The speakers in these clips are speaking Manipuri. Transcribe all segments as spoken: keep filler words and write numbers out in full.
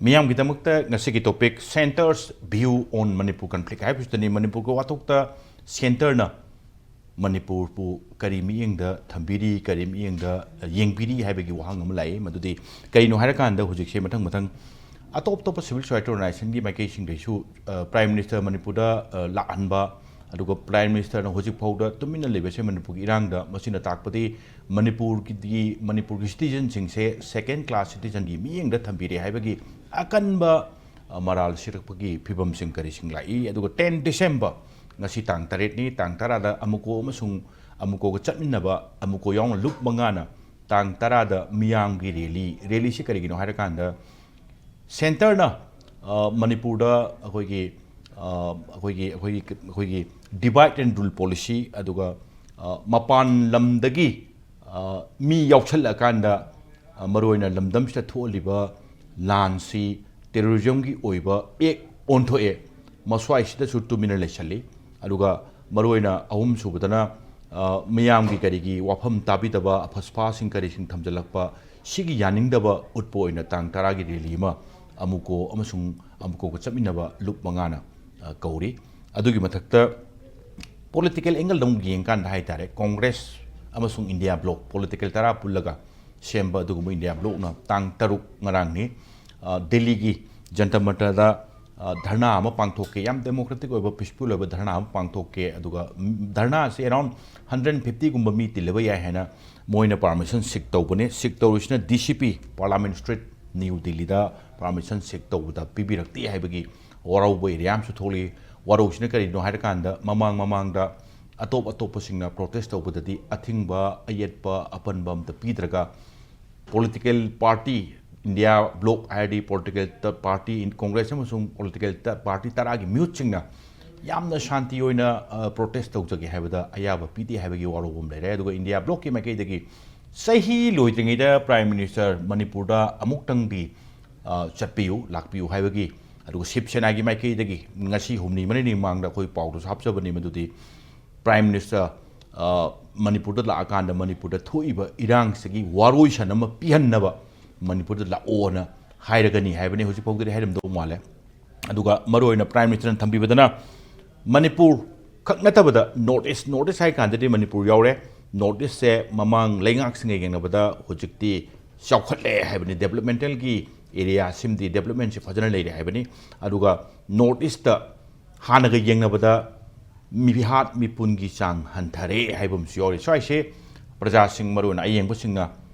ꯃꯤꯌꯥꯝꯒꯤꯗꯃꯛꯇ ꯉꯁꯤꯒꯤ topic Centre's View on Manipur Conflict ꯍꯥꯏꯕꯁꯤꯗꯅꯤ꯫ ꯃꯅꯤꯄꯨꯔꯒꯤ ꯋꯥꯊꯣꯛꯇ centreꯅ ꯃꯅꯤꯄꯨꯔꯕꯨ ꯀꯔꯤ ꯃꯤꯠꯌꯦꯡꯗ ꯊꯝꯕꯤꯔꯤ, ꯀꯔꯤ ꯃꯤꯠꯌꯦꯡꯗ ꯌꯦꯡꯕꯤꯔꯤ ꯍꯥꯏꯕꯒꯤ ꯋꯥꯍꯪ ꯑꯃ ꯂꯥꯛꯏ꯫ ꯃꯗꯨꯗꯤ ꯀꯔꯤꯅꯣ ꯍꯥꯏꯔꯀꯥꯟꯗ, ꯍꯧꯖꯤꯛꯁꯦ ꯃꯊꯪ ꯃꯊꯪ ꯑꯇꯣꯞ ꯑꯇꯣꯞꯄ civil society organizationꯒꯤ ꯃꯥꯏꯀꯩꯁꯤꯡꯗꯩꯁꯨ, ꯑ, Prime Minister ꯃꯅꯤꯄꯨꯔꯗ, ꯑ, ꯂꯥꯛꯍꯟꯕ, ꯑꯗꯨꯒ Prime Ministerꯅ ꯍꯧꯖꯤꯛ ꯐꯥꯎꯗ ꯇꯨꯃꯤꯟꯅ ꯂꯩꯕꯁꯦ ꯃꯅꯤꯄꯨꯔꯒꯤ ꯏꯔꯥꯡꯗ, ꯃꯁꯤꯅ ꯇꯥꯛꯄꯗꯤ ꯃꯅꯤꯄꯨꯔꯒꯤꯗꯤ, ꯃꯅꯤꯄꯨꯔꯒꯤ citizenꯁꯤꯡꯁꯦ second class citizenꯒꯤ ꯃꯤꯠꯌꯦꯡꯗ ꯊꯝꯕꯤꯔꯦ ꯍꯥꯏꯕꯒꯤ ꯑꯀꯟꯕ, ꯑ, ꯃꯔꯥꯜ ꯁꯤꯔꯛꯄꯒꯤ ꯐꯤꯕꯝꯁꯤꯡ ꯀꯔꯤꯁꯤꯡ ꯂꯥꯛꯏ꯫ ꯑꯗꯨꯒ ten December, ꯉꯁꯤ ꯇꯥꯡ ꯇꯔꯦꯠꯅꯤ, ꯇꯥꯡ ꯇꯔꯥꯗ ꯑꯃꯨꯀꯣ ꯑꯃꯁꯨꯡ ꯑꯃꯨꯀꯣꯒ ꯆꯠꯃꯤꯟꯅꯕ, ꯑꯃꯨꯀꯣ ꯌꯥꯎꯅ ꯂꯨꯞ ꯃꯉꯥꯅ ꯇꯥꯡ ꯇꯔꯥꯗ ꯃꯤꯌꯥꯝꯒꯤ rally, rallyꯁꯤ ꯀꯔꯤꯒꯤꯅꯣ ꯍꯥꯏꯔꯀꯥꯟꯗ, centreꯅ, ꯑ, ꯃꯅꯤꯄꯨꯔꯗ ꯑꯩꯈꯣꯏꯒꯤ, ꯑ, ꯑꯩꯈꯣꯏꯒꯤ, ꯑꯩꯈꯣꯏꯒꯤ, ꯑꯩꯈꯣꯏꯒꯤ divide and rule policy, ꯑꯗꯨꯒ, ꯑ, ꯃꯄꯥꯟ ꯂꯝꯗꯒꯤ, ꯑ, ꯃꯤ ꯌꯥꯎꯁꯜꯂꯛꯑꯀꯥꯟꯗ, ꯑ, ꯃꯔꯨꯑꯣꯏꯅ ꯂꯝꯗꯝꯁꯤꯗ ꯊꯣꯛꯍꯜꯂꯤꯕ ꯂꯥꯟꯁꯤ terrorismꯒꯤ ꯑꯣꯏꯕ act ꯑꯣꯟꯊꯣꯛꯑꯦ꯫ ꯃꯁ꯭ꯋꯥꯏꯁꯤꯗꯁꯨ ꯇꯨꯃꯤꯟꯅ ꯂꯩꯁꯜꯂꯤ꯫ ꯑꯗꯨꯒ ꯃꯔꯨꯑꯣꯏꯅ ꯑꯍꯨꯝꯁꯨꯕꯗꯅ, ꯑ, ꯃꯤꯌꯥꯝꯒꯤ ꯀꯔꯤꯒꯤ ꯋꯥꯐꯝ ꯇꯥꯕꯤꯗꯕ, ꯑꯐꯁꯐꯥꯁꯤꯡ ꯀꯔꯤꯁꯤꯡ ꯊꯝꯖꯤꯜꯂꯛꯄ, ꯁꯤꯒꯤ ꯌꯥꯅꯤꯡꯗꯕ ꯎꯠꯄ ꯑꯣꯏꯅ ꯇꯥꯡ ꯇꯔꯥꯒꯤ rally ꯑꯃ ꯑꯃꯨꯀꯣ ꯑꯃꯁꯨꯡ ꯑꯃꯨꯀꯣꯒ ꯆꯠꯃꯤꯟꯅꯕ ꯂꯨꯞ ꯃꯉꯥꯅ, ꯑ, ꯀꯧꯔꯤ꯫ ꯑꯗꯨꯒꯤ ꯃꯊꯛꯇ political angleꯗ ꯑꯃꯨꯛ ꯌꯦꯡꯀꯥꯟꯗ ꯍꯥꯏꯇꯥꯔꯦ, Congress ꯑꯃꯁꯨꯡ India Bloc political ꯇꯔꯥ ꯄꯨꯜꯂꯒ ꯁꯦꯝꯕ ꯑꯗꯨꯒꯨꯝꯕ India Blocꯅ ꯇꯥꯡ ꯇꯔꯨꯛ, ꯉꯔꯥꯡꯅꯤ, ꯑ, ꯗꯦꯜꯂꯤꯒꯤ ꯖꯟꯇꯔ ꯃꯟꯇꯔꯗ, ꯑ, ꯙꯔꯅꯥ ꯑꯃ ꯄꯥꯡꯊꯣꯛꯀꯦ, ꯌꯥꯝ democratic ꯑꯣꯏꯕ, peaceful ꯑꯣꯏꯕ ꯙꯔꯅꯥ ꯑꯃ ꯄꯥꯡꯊꯣꯛꯀꯦ꯫ ꯑꯗꯨꯒ, ꯎꯝ, ꯙꯔꯅꯥꯁꯦ around hundred fiftyꯒꯨꯝꯕ ꯃꯤ ꯇꯤꯜꯂꯕ ꯌꯥꯏ ꯍꯥꯏꯅ ꯃꯣꯏꯅ permission seek ꯇꯧꯕꯅꯦ꯫ Seek ꯇꯧꯔꯤꯁꯤꯅ D C P, Parliament Street, New Delhiꯗ permission seek ꯇꯧꯕꯗ ꯄꯤꯕꯤꯔꯛꯇꯦ ꯍꯥꯏꯕꯒꯤ ꯋꯥꯔꯧꯕ area ꯑꯃꯁꯨ ꯊꯣꯛꯂꯤ꯫ ꯋꯥꯔꯧꯁꯤꯅ ꯀꯔꯤꯅꯣ ꯍꯥꯏꯔꯀꯥꯟꯗ, ꯃꯃꯥꯡ ꯃꯃꯥꯡꯗ ꯑꯇꯣꯞ ꯑꯇꯣꯞꯄꯁꯤꯡꯅ protest ꯇꯧꯕꯗꯗꯤ ꯑꯊꯤꯡꯕ, ꯑꯌꯦꯠꯄ, ꯑꯄꯟꯕ ꯑꯝꯇ ꯄꯤꯗ꯭ꯔꯒ, political party, India Bloc ꯍꯥꯏꯔꯗꯤ political ꯇ-, party, Congress ꯑꯃꯁꯨꯡ political ꯇ-, party ꯇꯔꯥꯒꯤ ꯃꯤꯍꯨꯠꯁꯤꯡꯅ ꯌꯥꯝꯅ ꯁꯥꯟꯇꯤ ꯑꯣꯏꯅ, ꯑ, protest ꯇꯧꯖꯒꯦ ꯍꯥꯏꯕꯗ ꯑꯌꯥꯕ ꯄꯤꯗꯦ ꯍꯥꯏꯕꯒꯤ ꯋꯥꯔꯧꯕ ꯑꯃ ꯂꯩꯔꯦ꯫ ꯑꯗꯨꯒ India Blocꯀꯤ ꯃꯥꯏꯀꯩꯗꯒꯤ ꯆꯍꯤ ꯂꯣꯏꯗ꯭ꯔꯤꯉꯩꯗ Prime Minister ꯃꯅꯤꯄꯨꯔꯗ ꯑꯃꯨꯛꯇꯪꯗꯤ, ꯑ, ꯆꯠꯄꯤꯌꯨ, ꯂꯥꯛꯄꯤꯌꯨ ꯍꯥꯏꯕꯒꯤ, ꯑꯗꯨꯒ ꯁꯤꯕ ꯁꯦꯅꯥꯒꯤ ꯃꯥꯏꯀꯩꯗꯒꯤ ꯉꯁꯤ ꯍꯨꯝꯅꯤ ꯃꯔꯤꯅꯤ ꯃꯃꯥꯡꯗ ꯑꯩꯈꯣꯏ ꯄꯥꯎꯗꯁꯨ ꯍꯥꯞꯆꯕꯅꯤ, ꯃꯗꯨꯗꯤ Prime Minister, ꯑ, ꯃꯅꯤꯄꯨꯔꯗ ꯂꯥꯛꯑꯀꯥꯟꯗ ꯃꯅꯤꯄꯨꯔꯗ ꯊꯣꯛꯏꯕ ꯏꯔꯥꯡꯁꯤꯒꯤ ꯋꯥꯔꯣꯏꯁꯟ ꯑꯃ ꯄꯤꯍꯟꯅꯕ ꯃꯅꯤꯄꯨꯔꯗ ꯂꯥꯛꯑꯣꯅ ꯍꯥꯏꯔꯒꯅꯤ ꯍꯥꯏꯕꯅꯤ꯫ ꯍꯧꯖꯤꯛ ꯐꯥꯎꯗꯗꯤ ꯍꯥꯏꯔꯝꯗꯧ ꯃꯥꯜꯂꯦ꯫ ꯑꯗꯨꯒ ꯃꯔꯨꯑꯣꯏꯅ Prime Ministerꯅ ꯊꯝꯕꯤꯕꯗꯅ ꯃꯅꯤꯄꯨꯔ ꯈꯛ ꯅꯠꯇꯕꯗ North East, North East ꯍꯥꯏ ꯀꯥꯟꯗꯗꯤ ꯃꯅꯤꯄꯨꯔ ꯌꯥꯎꯔꯦ꯫ North Eastꯁꯦ ꯃꯃꯥꯡ ꯂꯩꯉꯥꯛꯁꯤꯡꯒ ꯌꯦꯡꯅꯕꯗ ꯍꯧꯖꯤꯛꯇꯤ ꯆꯥꯎꯈꯠꯂꯦ ꯍꯥꯏꯕꯅꯤ꯫ Developmentalꯒꯤ areaꯁꯤꯃꯗꯤ developmentꯁꯤ ꯐꯖꯅ ꯂꯩꯔꯦ ꯍꯥꯏꯕꯅꯤ꯫ ꯑꯗꯨꯒ North Eastꯇ ꯍꯥꯟꯅꯒ ꯌꯦꯡꯅꯕꯗ ꯃꯤꯍꯥꯠ ꯃꯤꯄꯨꯟꯒꯤ ꯆꯥꯡ ꯍꯟꯊꯔꯦ ꯍꯥꯏꯕ ꯑꯃꯁꯨ ꯌꯥꯎꯔꯤ꯫ ꯁ꯭ꯋꯥꯏꯁꯦ ꯄ꯭ꯔꯖꯥꯁꯤꯡ, ꯃꯔꯨꯑꯣꯏꯅ ꯑꯌꯦꯡꯕꯁꯤꯡꯅ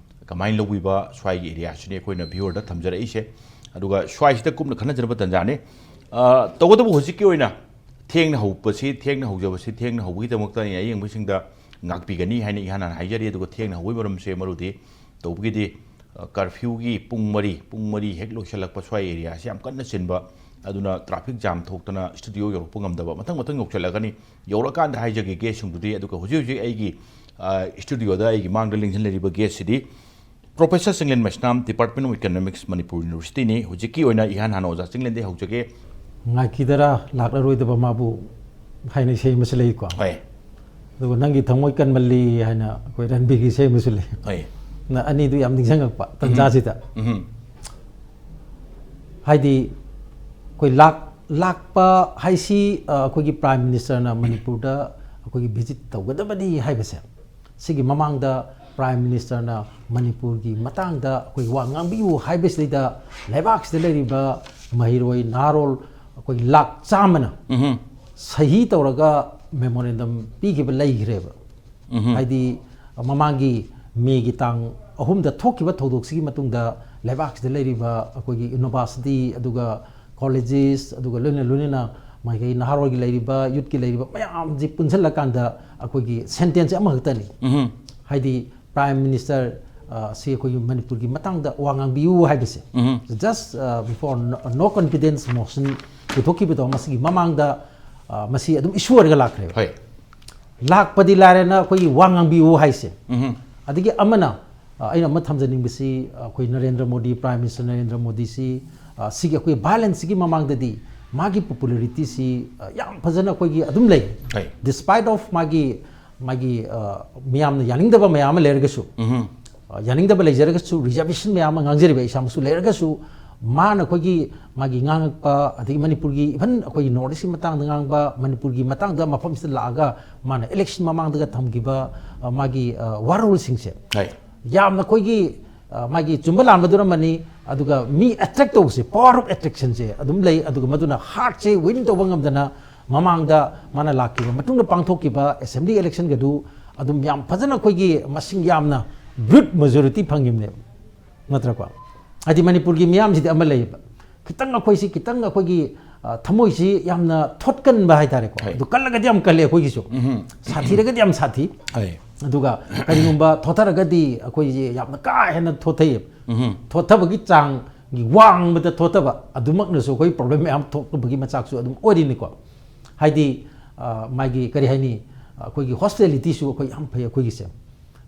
ꯀꯃꯥꯏꯅ ꯂꯧꯕꯤꯕ, ꯁ꯭ꯋꯥꯏꯒꯤ areaꯁꯤꯅꯤ ꯑꯩꯈꯣꯏꯅ viewerꯗ ꯊꯝꯖꯔꯛꯏꯁꯦ꯫ ꯑꯗꯨꯒ ꯁ꯭ꯋꯥꯏꯁꯤꯗ ꯀꯨꯞꯅ ꯈꯟꯅꯖꯅꯕ ꯇꯥꯟꯖꯥꯅꯤ꯫ ꯑ, ꯇꯧꯕꯇꯕꯨ ꯍꯧꯖꯤꯛꯀꯤ ꯑꯣꯏꯅ ꯊꯦꯡꯅ ꯍꯧꯕꯁꯤ, ꯊꯦꯡꯅ ꯍꯧꯖꯕꯁꯤ, ꯊꯦꯡꯅ ꯍꯧꯕꯒꯤꯗꯃꯛꯇ ꯑꯩꯅ ꯑꯌꯦꯡꯕꯁꯤꯡꯗ ꯉꯥꯛꯄꯤꯒꯅꯤ ꯍꯥꯏꯅ ꯏꯍꯥꯟ ꯍꯥꯟꯅ ꯍꯥꯏꯖꯔꯤ꯫ ꯑꯗꯨꯒ ꯊꯦꯡꯅ ꯍꯧꯕꯒꯤ ꯃꯔꯝꯁꯦ ꯃꯔꯨꯗꯤ ꯇꯧꯕꯒꯤꯗꯤ, ꯑ, curfewꯒꯤ ꯄꯨꯡ ꯃꯔꯤ, ꯄꯨꯡ ꯃꯔꯤ ꯍꯦꯛ ꯂꯣꯏꯁꯤꯜꯂꯛꯄ ꯁ꯭ꯋꯥꯏ areaꯁꯤ ꯌꯥꯝ ꯀꯟꯅ ꯆꯤꯟꯕ, ꯑꯗꯨꯅ traffic jam ꯊꯣꯛꯇꯅ studio ꯌꯧꯔꯛꯄ ꯉꯝꯗꯕ, ꯃꯊꯪ ꯃꯊꯪ ꯌꯧꯁꯤꯜꯂꯛꯀꯅꯤ꯫ ꯌꯧꯔꯛꯑꯀꯥꯟꯗ ꯍꯥꯏꯖꯒꯦ guestꯁꯤꯡꯗꯨꯗꯤ꯫ ꯑꯗꯨꯒ ꯍꯧꯖꯤꯛ ꯍꯧꯖꯤꯛ ꯑꯩꯒꯤ, ꯑ, studioꯗ ꯑꯩꯒꯤ ꯃꯥꯡꯗ ꯂꯦꯡꯁꯤꯟ ꯂꯩꯔꯤꯕ guestꯁꯤꯗꯤ Professor Chinglen Meisnam, Department of Economics, Manipur Universityꯅꯤ꯫ ꯍꯧꯖꯤꯛꯀꯤ ꯑꯣꯏꯅ ꯏꯍꯥꯟ ꯍꯥꯟꯅ ꯑꯣꯖꯥ ꯆꯤꯡꯂꯦꯟꯗꯩ ꯍꯧꯖꯒꯦ꯫ "ꯉꯥꯏꯈꯤꯗꯔꯥ ꯂꯥꯛꯂꯔꯣꯏꯗꯕ ꯃꯥꯕꯨ" ꯍꯥꯏꯅ ꯏꯁꯩ ꯑꯃꯁꯨ ꯂꯩꯀꯣ꯫ ꯍꯣꯏ꯫ ꯑꯗꯨꯒ "ꯅꯪꯒꯤ ꯊꯃꯣꯏ ꯀꯟꯃꯜꯂꯤ" ꯍꯥꯏꯅ ꯑꯩꯈꯣꯏ ꯔꯟꯕꯤꯔꯒꯤ ꯏꯁꯩ ꯑꯃꯁꯨ ꯂꯩ꯫ ꯍꯣꯏ꯫ ꯅ ꯑꯅꯤꯗꯨ ꯌꯥꯝ ꯅꯤꯡꯁꯤꯡꯉꯛꯄ ꯇꯟꯖꯥꯁꯤꯗ꯫ ꯎꯝ꯫ ꯍꯥꯏꯗꯤ ꯑꯩꯈꯣꯏ ꯂꯥꯛ-, ꯂꯥꯛꯄ ꯍꯥꯏꯁꯤ, ꯑ, ꯑꯩꯈꯣꯏꯒꯤ Prime Ministerꯅ ꯃꯅꯤꯄꯨꯔꯗ ꯑꯩꯈꯣꯏꯒꯤ visit ꯇꯧꯒꯗꯕꯅꯤ ꯍꯥꯏꯕꯁꯦ, ꯁꯤꯒꯤ ꯃꯃꯥꯡꯗ Prime Ministerꯅ ꯃꯅꯤꯄꯨꯔꯒꯤ ꯃꯇꯥꯡꯗ ꯑꯩꯈꯣꯏ ꯋꯥ ꯉꯥꯡꯕꯤꯌꯨ ꯍꯥꯏꯕꯁꯤꯗꯩꯗ ꯂꯩꯕꯥꯛꯁꯤꯗ ꯂꯩꯔꯤꯕ ꯃꯍꯩꯔꯣꯏ ꯅꯍꯥꯔꯣꯜ ꯑꯩꯈꯣꯏ ꯂꯥꯛ ꯆꯥꯝꯃꯅ ꯎꯝꯍꯨꯝ꯫ ꯁꯍꯤ ꯇꯧꯔꯒ memorandum ꯄꯤꯈꯤꯕ ꯂꯩꯈ꯭ꯔꯦꯕ꯫ ꯎꯝꯍꯨꯝ꯫ ꯍꯥꯏꯗꯤ ꯃꯃꯥꯡꯒꯤ ꯃꯦꯒꯤ ꯇꯥꯡ ꯑꯍꯨꯝꯗ ꯊꯣꯛꯈꯤꯕ ꯊꯧꯗꯣꯛꯁꯤꯒꯤ ꯃꯇꯨꯡꯗ ꯂꯩꯕꯥꯛꯁꯤꯗ ꯂꯩꯔꯤꯕ ꯑꯩꯈꯣꯏꯒꯤ university, ꯑꯗꯨꯒ colleges, ꯑꯗꯨꯒ ꯂꯣꯏꯅ ꯂꯣꯏꯅꯅ ꯃꯥꯏꯀꯩ ꯅꯍꯥꯔꯣꯜꯒꯤ ꯂꯩꯔꯤꯕ, youthꯀꯤ ꯂꯩꯔꯤꯕ ꯃꯌꯥꯝꯁꯤ ꯄꯨꯟꯁꯤꯜꯂꯀꯥꯟꯗ ꯑꯩꯈꯣꯏꯒꯤ sentence ꯑꯃꯈꯛꯇꯅꯤ꯫ ꯎꯝꯍꯨꯝ꯫ ꯍꯥꯏꯗꯤ Prime Minister, ꯑ, ꯁꯤ ꯑꯩꯈꯣꯏꯒꯤ ꯃꯅꯤꯄꯨꯔꯒꯤ ꯃꯇꯥꯡꯗ ꯋꯥ ꯉꯥꯡꯕꯤꯌꯨ ꯍꯥꯏꯕꯁꯦ꯫ ꯎꯝꯍꯨꯝ꯫ Just, ꯑ, before no, no confidence motion ꯄꯨꯊꯣꯛꯈꯤꯕꯗꯣ, ꯃꯁꯤꯒꯤ ꯃꯃꯥꯡꯗ, ꯑ, ꯃꯁꯤ ꯑꯗꯨꯝ issue ꯑꯣꯏꯔꯒ ꯂꯥꯛꯈ꯭ꯔꯦꯕ꯫ ꯍꯣꯏ꯫ ꯂꯥꯛꯄꯗꯤ ꯂꯥꯏꯔꯅ ꯑꯩꯈꯣꯏꯒꯤ ꯋꯥ ꯉꯥꯡꯕꯤꯌꯨ ꯍꯥꯏꯁꯦ꯫ ꯎꯝꯍꯨꯝ꯫ ꯑꯗꯒꯤ ꯑꯃꯅ, ꯑ, ꯑꯩꯅ ꯑꯃ ꯊꯝꯖꯅꯤꯡꯕꯁꯤ, ꯑꯩꯈꯣꯏ ꯅꯔꯦꯟꯗ꯭ꯔ ꯃꯣꯗꯤ, Prime Minister ꯅꯔꯦꯟꯗ꯭ꯔ ꯃꯣꯗꯤꯁꯤ, ꯑ, ꯁꯤꯒꯤ ꯑꯩꯈꯣꯏ violenceꯁꯤꯒꯤ ꯃꯃꯥꯡꯗꯗꯤ ꯃꯥꯒꯤ popularityꯁꯤ, ꯑ, ꯌꯥꯝ ꯐꯖꯅ ꯑꯩꯈꯣꯏꯒꯤ ꯑꯗꯨꯝ ꯂꯩ꯫ ꯍꯣꯏ꯫ Despite of ꯃꯥꯒꯤ, ꯃꯥꯒꯤ, ꯑ, ꯃꯤꯌꯥꯝꯅ ꯌꯥꯅꯤꯡꯗꯕ ꯃꯌꯥꯝ ꯑꯃ ꯂꯩꯔꯒꯁꯨ, ꯎꯝꯍꯨꯝ꯫ ꯑ, ꯌꯥꯅꯤꯡꯗꯕ ꯂꯩꯖꯔꯒꯁꯨ, reservation ꯃꯌꯥꯝ ꯑꯃ ꯉꯥꯡꯖꯔꯤꯕ ꯑꯩ ꯏꯁꯥꯃꯛꯁꯨ ꯂꯩꯔꯒꯁꯨ, ꯃꯥꯅ ꯑꯩꯈꯣꯏꯒꯤ ꯃꯥꯒꯤ ꯉꯥꯡꯉꯛꯄ, ꯑꯗꯒꯤ ꯃꯅꯤꯄꯨꯔꯒꯤ, even ꯑꯩꯈꯣꯏꯒꯤ ꯅꯣꯔꯠ ꯏꯁꯀꯤ ꯃꯇꯥꯡꯗ ꯉꯥꯡꯕ, ꯃꯅꯤꯄꯨꯔꯒꯤ ꯃꯇꯥꯡꯗ ꯃꯐꯝꯁꯤꯗ ꯂꯥꯛꯑꯒ ꯃꯥꯅ ꯏꯂꯦꯛꯁꯟ ꯃꯃꯥꯡꯗꯒ ꯊꯝꯈꯤꯕ, ꯑ, ꯃꯥꯒꯤ, ꯑ, ꯋꯥꯔꯣꯜꯁꯤꯡꯁꯦ, ꯍꯣꯏ꯫ ꯌꯥꯝꯅ ꯑꯩꯈꯣꯏꯒꯤ, ꯑ, ꯃꯥꯒꯤ ꯆꯨꯝꯕ ꯂꯥꯟꯕꯗꯨꯅ ꯑꯃꯅꯤ, ꯑꯗꯨꯒ ꯃꯤ ꯑꯦꯇ꯭ꯔꯦꯛ ꯇꯧꯕꯁꯦ, power of attraction ꯁꯦ ꯑꯗꯨꯝ ꯂꯩ, ꯑꯗꯨꯒ ꯃꯗꯨꯅ ꯍꯥꯔꯠꯁꯦ ꯋꯤꯟ ꯇꯧꯕ ꯉꯝꯗꯅ ꯃꯃꯥꯡꯗ ꯃꯥꯅ ꯂꯥꯛꯈꯤꯕ ꯃꯇꯨꯡꯗ ꯄꯥꯡꯊꯣꯛꯈꯤꯕ ꯑꯦꯁꯦꯝꯕ꯭ꯂꯤ ꯏꯂꯦꯛꯁꯟꯒꯗꯨ ꯑꯗꯨꯝ ꯌꯥꯝ ꯐꯖꯅ ꯑꯩꯈꯣꯏꯒꯤ ꯃꯁꯤꯡ ꯌꯥꯝꯅ ꯕ꯭ꯔꯨꯠ ꯃꯦꯖꯣꯔꯤꯇꯤ ꯐꯪꯉꯤꯕꯅꯦꯕ, ꯅꯠꯇ꯭ꯔꯀꯣ? ꯍꯥꯏꯗꯤ ꯃꯅꯤꯄꯨꯔꯒꯤ ꯃꯤꯌꯥꯝꯁꯤꯗꯤ ꯑꯃ ꯂꯩꯌꯦꯕ, ꯈꯤꯇꯪ ꯑꯩꯈꯣꯏꯁꯤ ꯈꯤꯇꯪ ꯑꯩꯈꯣꯏꯒꯤ, ꯑ, ꯊꯃꯣꯏꯁꯤ ꯌꯥꯝꯅ ꯊꯣꯠꯀꯟꯕ ꯍꯥꯏꯇꯥꯔꯦꯀꯣ꯫ ꯍꯣꯏ꯫ ꯑꯗꯨ ꯀꯜꯂꯒꯗꯤ ꯌꯥꯝ ꯀꯜꯂꯦ ꯑꯩꯈꯣꯏꯒꯤꯁꯨ, ꯎꯝ꯫ ꯁꯥꯊꯤꯔꯒꯗꯤ ꯌꯥꯝ ꯁꯥꯊꯤ꯫ ꯍꯣꯏ꯫ ꯑꯗꯨꯒ ꯀꯔꯤꯒꯨꯝꯕ ꯊꯣꯠꯊꯔꯒꯗꯤ ꯑꯩꯈꯣꯏꯁꯦ ꯌꯥꯝꯅ ꯀꯥ ꯍꯦꯟꯅ ꯊꯣꯠꯊꯩꯌꯦꯕ꯫ ꯎꯝ꯫ ꯊꯣꯠꯊꯕꯒꯤ ꯆꯥꯡꯒꯤ ꯋꯥꯡꯕꯗ ꯊꯣꯠꯊꯕ ꯑꯗꯨꯃꯛꯅꯁꯨ ꯑꯩꯈꯣꯏ ꯄ꯭ꯔꯣꯕ꯭ꯂꯦꯝ ꯃꯌꯥꯝ ꯊꯣꯛꯅꯕꯒꯤ ꯃꯆꯥꯛꯁꯨ ꯑꯗꯨꯝ ꯑꯣꯏꯔꯤꯅꯤꯀꯣ꯫ ꯍꯥꯏꯗꯤ, ꯑ, ꯃꯥꯒꯤ ꯀꯔꯤ ꯍꯥꯏꯅꯤ, ꯑꯩꯈꯣꯏꯒꯤ ꯍꯣꯁꯄꯤꯇꯦꯂꯤꯇꯤꯁꯨ ꯑꯩꯈꯣꯏ ꯌꯥꯝ ꯐꯩ ꯑꯩꯈꯣꯏꯒꯤꯁꯦ꯫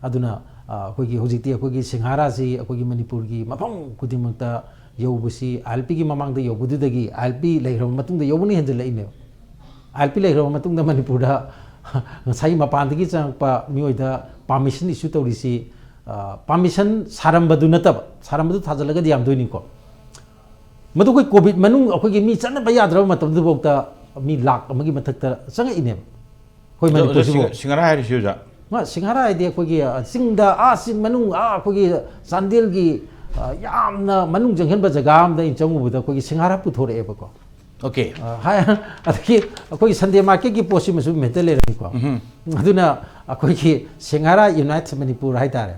ꯑꯗꯨꯅ, ꯑ, ꯑꯩꯈꯣꯏꯒꯤ ꯍꯧꯖꯤꯛꯇꯤ ꯑꯩꯈꯣꯏꯒꯤ ꯁꯤꯡꯍꯥꯔꯥꯁꯤ ꯑꯩꯈꯣꯏꯒꯤ ꯃꯅꯤꯄꯨꯔꯒꯤ ꯃꯐꯝ ꯈꯨꯗꯤꯡꯃꯛꯇ ꯌꯧꯕꯁꯤ, ILP ꯒꯤ ꯃꯃꯥꯡꯗ ꯌꯧꯕꯗꯨꯗꯒꯤ ILP ꯂꯩꯈ꯭ꯔꯕ ꯃꯇꯨꯡꯗ ꯌꯧꯕꯅ ꯍꯦꯟꯖꯜꯂꯛꯏꯅꯦꯕ꯫ ILP ꯂꯩꯈ꯭ꯔꯕ ꯃꯇꯨꯡꯗ ꯃꯅꯤꯄꯨꯔꯗ ꯉꯁꯥꯏꯒꯤ ꯃꯄꯥꯟꯗꯒꯤ ꯆꯪꯉꯛꯄ ꯃꯤꯑꯣꯏꯗ ꯄꯥꯔꯃꯤꯁꯟ ꯏꯁꯨ ꯇꯧꯔꯤꯁꯤ, ꯑ, ꯄꯥꯔꯃꯤꯁꯟ ꯁꯥꯔꯝꯕꯗꯨ ꯅꯠꯇꯕ, ꯁꯥꯔꯝꯕꯗꯨ ꯊꯥꯖꯤꯜꯂꯒꯗꯤ ꯌꯥꯝꯗꯣꯏꯅꯤꯀꯣ꯫ ꯃꯗꯨ ꯑꯩꯈꯣꯏ ꯀꯣꯚꯤꯗ ꯃꯅꯨꯡ ꯑꯩꯈꯣꯏꯒꯤ ꯃꯤ ꯆꯠꯅꯕ ꯌꯥꯗ꯭ꯔꯕ ꯃꯇꯝꯗꯨꯐꯥꯎꯗ ꯃꯤ ꯂꯥꯛ ꯑꯃꯒꯤ ꯃꯊꯛꯇ ꯆꯪꯉꯛꯏꯅꯦꯕ ꯑꯩꯈꯣꯏ ꯑꯗꯣ, ꯑꯗꯣ ꯃꯅꯤꯄꯨꯔꯁꯤꯕꯨ꯫ ꯁꯤꯡ-, ꯁꯤꯡꯍꯥꯔꯥ ꯍꯥꯏꯔꯤꯁꯤ ꯑꯣꯖꯥ? ꯃꯥ ꯁꯤꯡꯍꯥꯔꯥ ꯍꯥꯏꯗꯤ ꯑꯩꯈꯣꯏꯒꯤ, ꯑ, ꯆꯤꯡꯗ, ꯑꯥ, ꯆꯤꯡ ꯃꯅꯨꯡ, ꯑꯥ, ꯑꯩꯈꯣꯏꯒꯤ ꯆꯥꯟꯗꯦꯜꯒꯤ, ꯑ, ꯌꯥꯝꯅ ꯃꯅꯨꯡ ꯆꯪꯁꯤꯟꯕ ꯖꯒꯥ ꯑꯃꯗ ꯑꯩꯅ ꯆꯪꯉꯨꯕꯗ ꯑꯩꯈꯣꯏꯒꯤ ꯁꯤꯡꯍꯥꯔꯥ ꯄꯨꯊꯣꯔꯛꯑꯦꯕꯀꯣ꯫ ꯑꯣꯀꯦ꯫ ꯑ, ꯍꯥꯏ-, ꯑꯗꯒꯤ ꯑꯩꯈꯣꯏꯒꯤ ꯁꯟꯗꯦ ꯃꯥꯔꯀꯦꯠꯀꯤ ꯄꯣꯠꯁꯤꯃꯁꯨ ꯃꯦꯟꯇꯦꯟ ꯂꯩꯔꯝꯃꯤꯀꯣ꯫ ꯎꯝ꯫ ꯑꯗꯨꯅ ꯑꯩꯈꯣꯏꯒꯤ ꯁꯤꯡꯍꯥꯔꯥ ꯌꯨꯅꯥꯏꯠꯁ ꯃꯅꯤꯄꯨꯔ ꯍꯥꯏꯇꯥꯔꯦ꯫